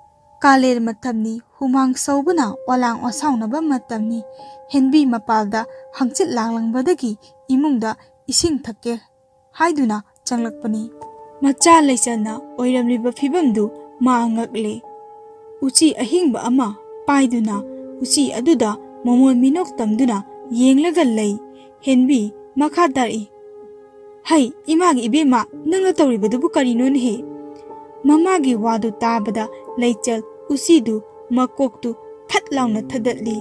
ꯀꯥꯂꯦꯟ ꯃꯇꯝꯅꯤ, ꯍꯨꯃꯥꯡ ꯁꯧꯕꯅ ꯋꯥꯂꯥꯡ ꯋꯥꯁꯥꯎꯅꯕ ꯃꯇꯝꯅꯤ꯫ ꯍꯦꯟꯕꯤ ꯃꯄꯥꯜꯗ ꯍꯪꯆꯤꯠ ꯂꯥꯡꯂꯝꯕꯗꯒꯤ ꯏꯃꯨꯡꯗ ꯏꯁꯤꯡ ꯊꯛꯀꯦ ꯍꯥꯏꯗꯨꯅ ꯆꯪꯂꯛꯄꯅꯤ꯫ ꯃꯆꯥ ꯂꯩꯆꯜꯅ ꯑꯣꯏꯔꯝꯂꯤꯕ ꯐꯤꯕꯝꯗꯨ ꯃꯥ ꯉꯛꯂꯦ꯫ ꯎꯆꯤ ꯑꯍꯤꯡꯕ ꯑꯃ ꯄꯥꯏꯗꯨꯅ ꯎꯆꯤ ꯑꯗꯨꯗ ꯃꯃꯣꯟ ꯃꯤꯅꯣꯛ ꯇꯝꯗꯨꯅ ꯌꯦꯡꯂꯒ ꯂꯩ꯫ ꯍꯦꯟꯕꯤ ꯃꯈꯥ ꯇꯥꯔꯛꯏ, "ꯍꯩ, ꯏꯃꯥꯒꯤ ꯏꯕꯦꯝꯃ, ꯅꯪꯅ ꯇꯧꯔꯤꯕꯗꯨꯕꯨ ꯀꯔꯤꯅꯣꯅꯦꯍꯦ?" ꯃꯃꯥꯒꯤ ꯋꯥꯗꯨ ꯇꯥꯕꯗ ꯂꯩꯆꯜ ꯎꯆꯤꯗꯨ ꯃꯀꯣꯛꯇꯨ ꯊꯠ ꯂꯥꯎꯅ ꯊꯗꯠꯂꯤ꯫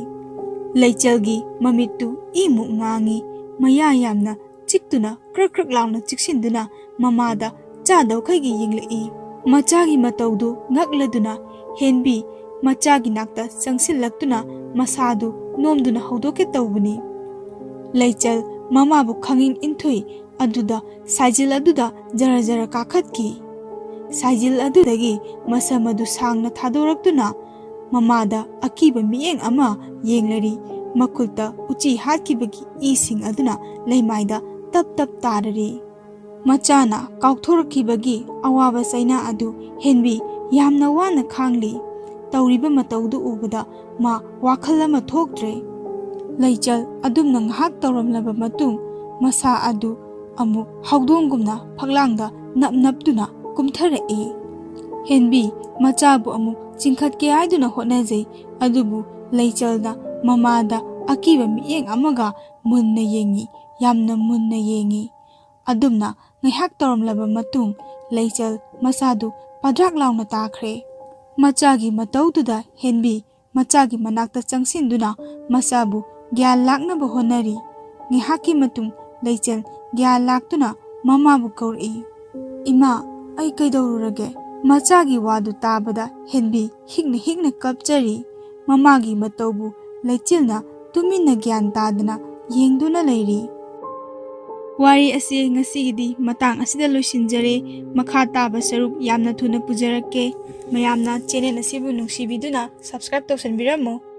ꯂꯩꯆꯜꯒꯤ ꯃꯃꯤꯠꯇꯨ ꯏꯃꯨꯛ ꯉꯥꯡꯉꯤ꯫ ꯃꯌꯥ ꯌꯥꯝꯅ ꯆꯤꯛꯇꯨꯅ ꯀ꯭ꯔꯛ ꯀ꯭ꯔꯛ ꯂꯥꯎꯅ ꯆꯤꯛꯁꯤꯟꯗꯨꯅ ꯃꯃꯥꯗ ꯆꯥꯗꯧꯈꯩꯒꯤ ꯌꯦꯡꯂꯛꯏ꯫ ꯃꯆꯥꯒꯤ ꯃꯇꯧꯗꯨ ꯉꯛꯂꯗꯨꯅ ꯍꯦꯟꯕꯤ ꯃꯆꯥꯒꯤ ꯅꯥꯛꯇ ꯆꯪꯁꯤꯜꯂꯛꯇꯨꯅ ꯃꯁꯥꯗꯨ ꯅꯣꯝꯗꯨꯅ ꯍꯧꯗꯣꯛꯀꯦ ꯇꯧꯕꯅꯤ꯫ ꯂꯩꯆꯜ ꯃꯃꯥꯕꯨ ꯈꯪꯏꯟ ꯏꯟꯊꯨꯏ꯫ ꯑꯗꯨꯗ ꯁꯥꯏꯖꯤꯜ ꯑꯗꯨꯗ ꯖꯔ ꯖꯔ ꯀꯥꯈꯠꯈꯤ꯫ ꯁꯥꯏꯖꯤꯜ ꯑꯗꯨꯗꯒꯤ ꯃꯁꯝ ꯑꯗꯨ ꯁꯥꯡꯅ ꯊꯥꯗꯣꯔꯛꯇꯨꯅ ꯃꯃꯥꯗ ꯑꯀꯤꯕ ꯃꯤꯠꯌꯦꯡ ꯑꯃ ꯌꯦꯡꯂꯔꯤ꯫ ꯃꯈꯨꯠꯇ ꯎꯆꯤ ꯍꯥꯠꯈꯤꯕꯒꯤ ꯏꯁꯤꯡ ꯑꯗꯨꯅ ꯂꯩꯃꯥꯏꯗ ꯇꯞ ꯇꯞ ꯇꯥꯔꯔꯤ꯫ ꯃꯆꯥꯅ ꯀꯥꯎꯊꯣꯔꯛꯈꯤꯕꯒꯤ ꯑꯋꯥꯕ ꯆꯩꯅꯥ ꯑꯗꯨ ꯍꯦꯟꯕꯤ ꯌꯥꯝꯅ ꯋꯥꯅ ꯈꯥꯡꯂꯤ꯫ ꯇꯧꯔꯤꯕ ꯃꯇꯧꯗꯨ ꯎꯕꯗ ꯃꯥ ꯋꯥꯈꯜ ꯑꯃ ꯊꯣꯛꯇ꯭ꯔꯦ꯫ ꯂꯩꯆꯜ ꯑꯗꯨꯝꯅ ꯉꯥꯏꯍꯥꯛ ꯇꯧꯔꯝꯂꯕ ꯃꯇꯨꯡ ꯃꯁꯥ ꯑꯗꯨ ꯑꯃꯨꯛ ꯍꯧꯗꯣꯡꯒꯨꯝꯅ ꯐꯛꯂꯥꯡꯗ ꯅꯞ ꯅꯞꯇꯨꯅ ꯀꯨꯝꯊꯔꯛꯏ꯫ ꯍꯦꯟꯕꯤ ꯃꯆꯥꯕꯨ ꯑꯃꯨꯛ ꯆꯤꯡꯈꯠꯀꯦ ꯍꯥꯏꯗꯨꯅ ꯍꯣꯠꯅꯖꯩ, ꯑꯗꯨꯕꯨ ꯂꯩꯆꯜꯅ ꯃꯃꯥꯗ ꯑꯀꯤꯕ ꯃꯤꯠꯌꯦꯡ ꯑꯃꯒ ꯃꯨꯟꯅ ꯌꯦꯡꯉꯤ, ꯌꯥꯝꯅ ꯃꯨꯟꯅ ꯌꯦꯡꯉꯤ꯫ ꯑꯗꯨꯝꯅ ꯉꯥꯏꯍꯥꯛ ꯇꯧꯔꯝꯂꯕ ꯃꯇꯨꯡ ꯂꯩꯆꯜ ꯃꯆꯥꯗꯨ ꯄꯗ꯭ꯔꯥꯛ ꯂꯥꯎꯅ ꯇꯥꯈ꯭ꯔꯦ꯫ ꯃꯆꯥꯒꯤ ꯃꯇꯧꯗꯨꯗ ꯍꯦꯟꯕꯤ ꯃꯆꯥꯒꯤ ꯃꯅꯥꯛꯇ ꯆꯪꯁꯤꯟꯗꯨꯅ ꯃꯆꯥꯕꯨ ꯒ꯭ꯌꯥꯟ ꯂꯥꯛꯅꯕ ꯍꯣꯠꯅꯔꯤ꯫ ꯉꯥꯏꯍꯥꯛꯀꯤ ꯃꯇꯨꯡ ꯂꯩꯆꯜ ꯒ꯭ꯌꯥꯟ ꯂꯥꯛꯇꯨꯅ ꯃꯃꯥꯕꯨ ꯀꯧꯔꯛꯏ꯫ "ꯏꯃꯥ, ꯑꯩ ꯀꯩꯗꯧꯔꯨꯔꯒꯦ?" ꯃꯆꯥꯒꯤ ꯋꯥꯗꯨ ꯇꯥꯕꯗ ꯍꯦꯟꯕꯤ ꯍꯤꯛꯅ ꯍꯤꯛꯅ ꯀꯞꯆꯔꯤ꯫ ꯃꯃꯥꯒꯤ ꯃꯇꯧꯕꯨ ꯂꯩꯆꯤꯜꯅ ꯇꯨꯃꯤꯟꯅ ꯒ꯭ꯌꯥꯟ ꯇꯥꯗꯅ ꯌꯦꯡꯗꯨꯅ ꯂꯩꯔꯤ꯫ ꯋꯥꯔꯤ ꯑꯁꯤ ꯉꯁꯤꯒꯤꯗꯤ ꯃꯇꯥꯡ ꯑꯁꯤꯗ ꯂꯣꯏꯁꯤꯟꯖꯔꯦ꯫ ꯃꯈꯥ ꯇꯥꯕ ꯁꯔꯨꯛ ꯌꯥꯝꯅ ꯊꯨꯅ ꯄꯨꯖꯔꯛꯀꯦ꯫ ꯃꯌꯥꯝꯅ channel ꯑꯁꯤꯕꯨ ꯅꯨꯡꯁꯤꯕꯤꯗꯨꯅ subscribe ꯇꯧꯁꯟꯕꯤꯔꯝꯃꯨ꯫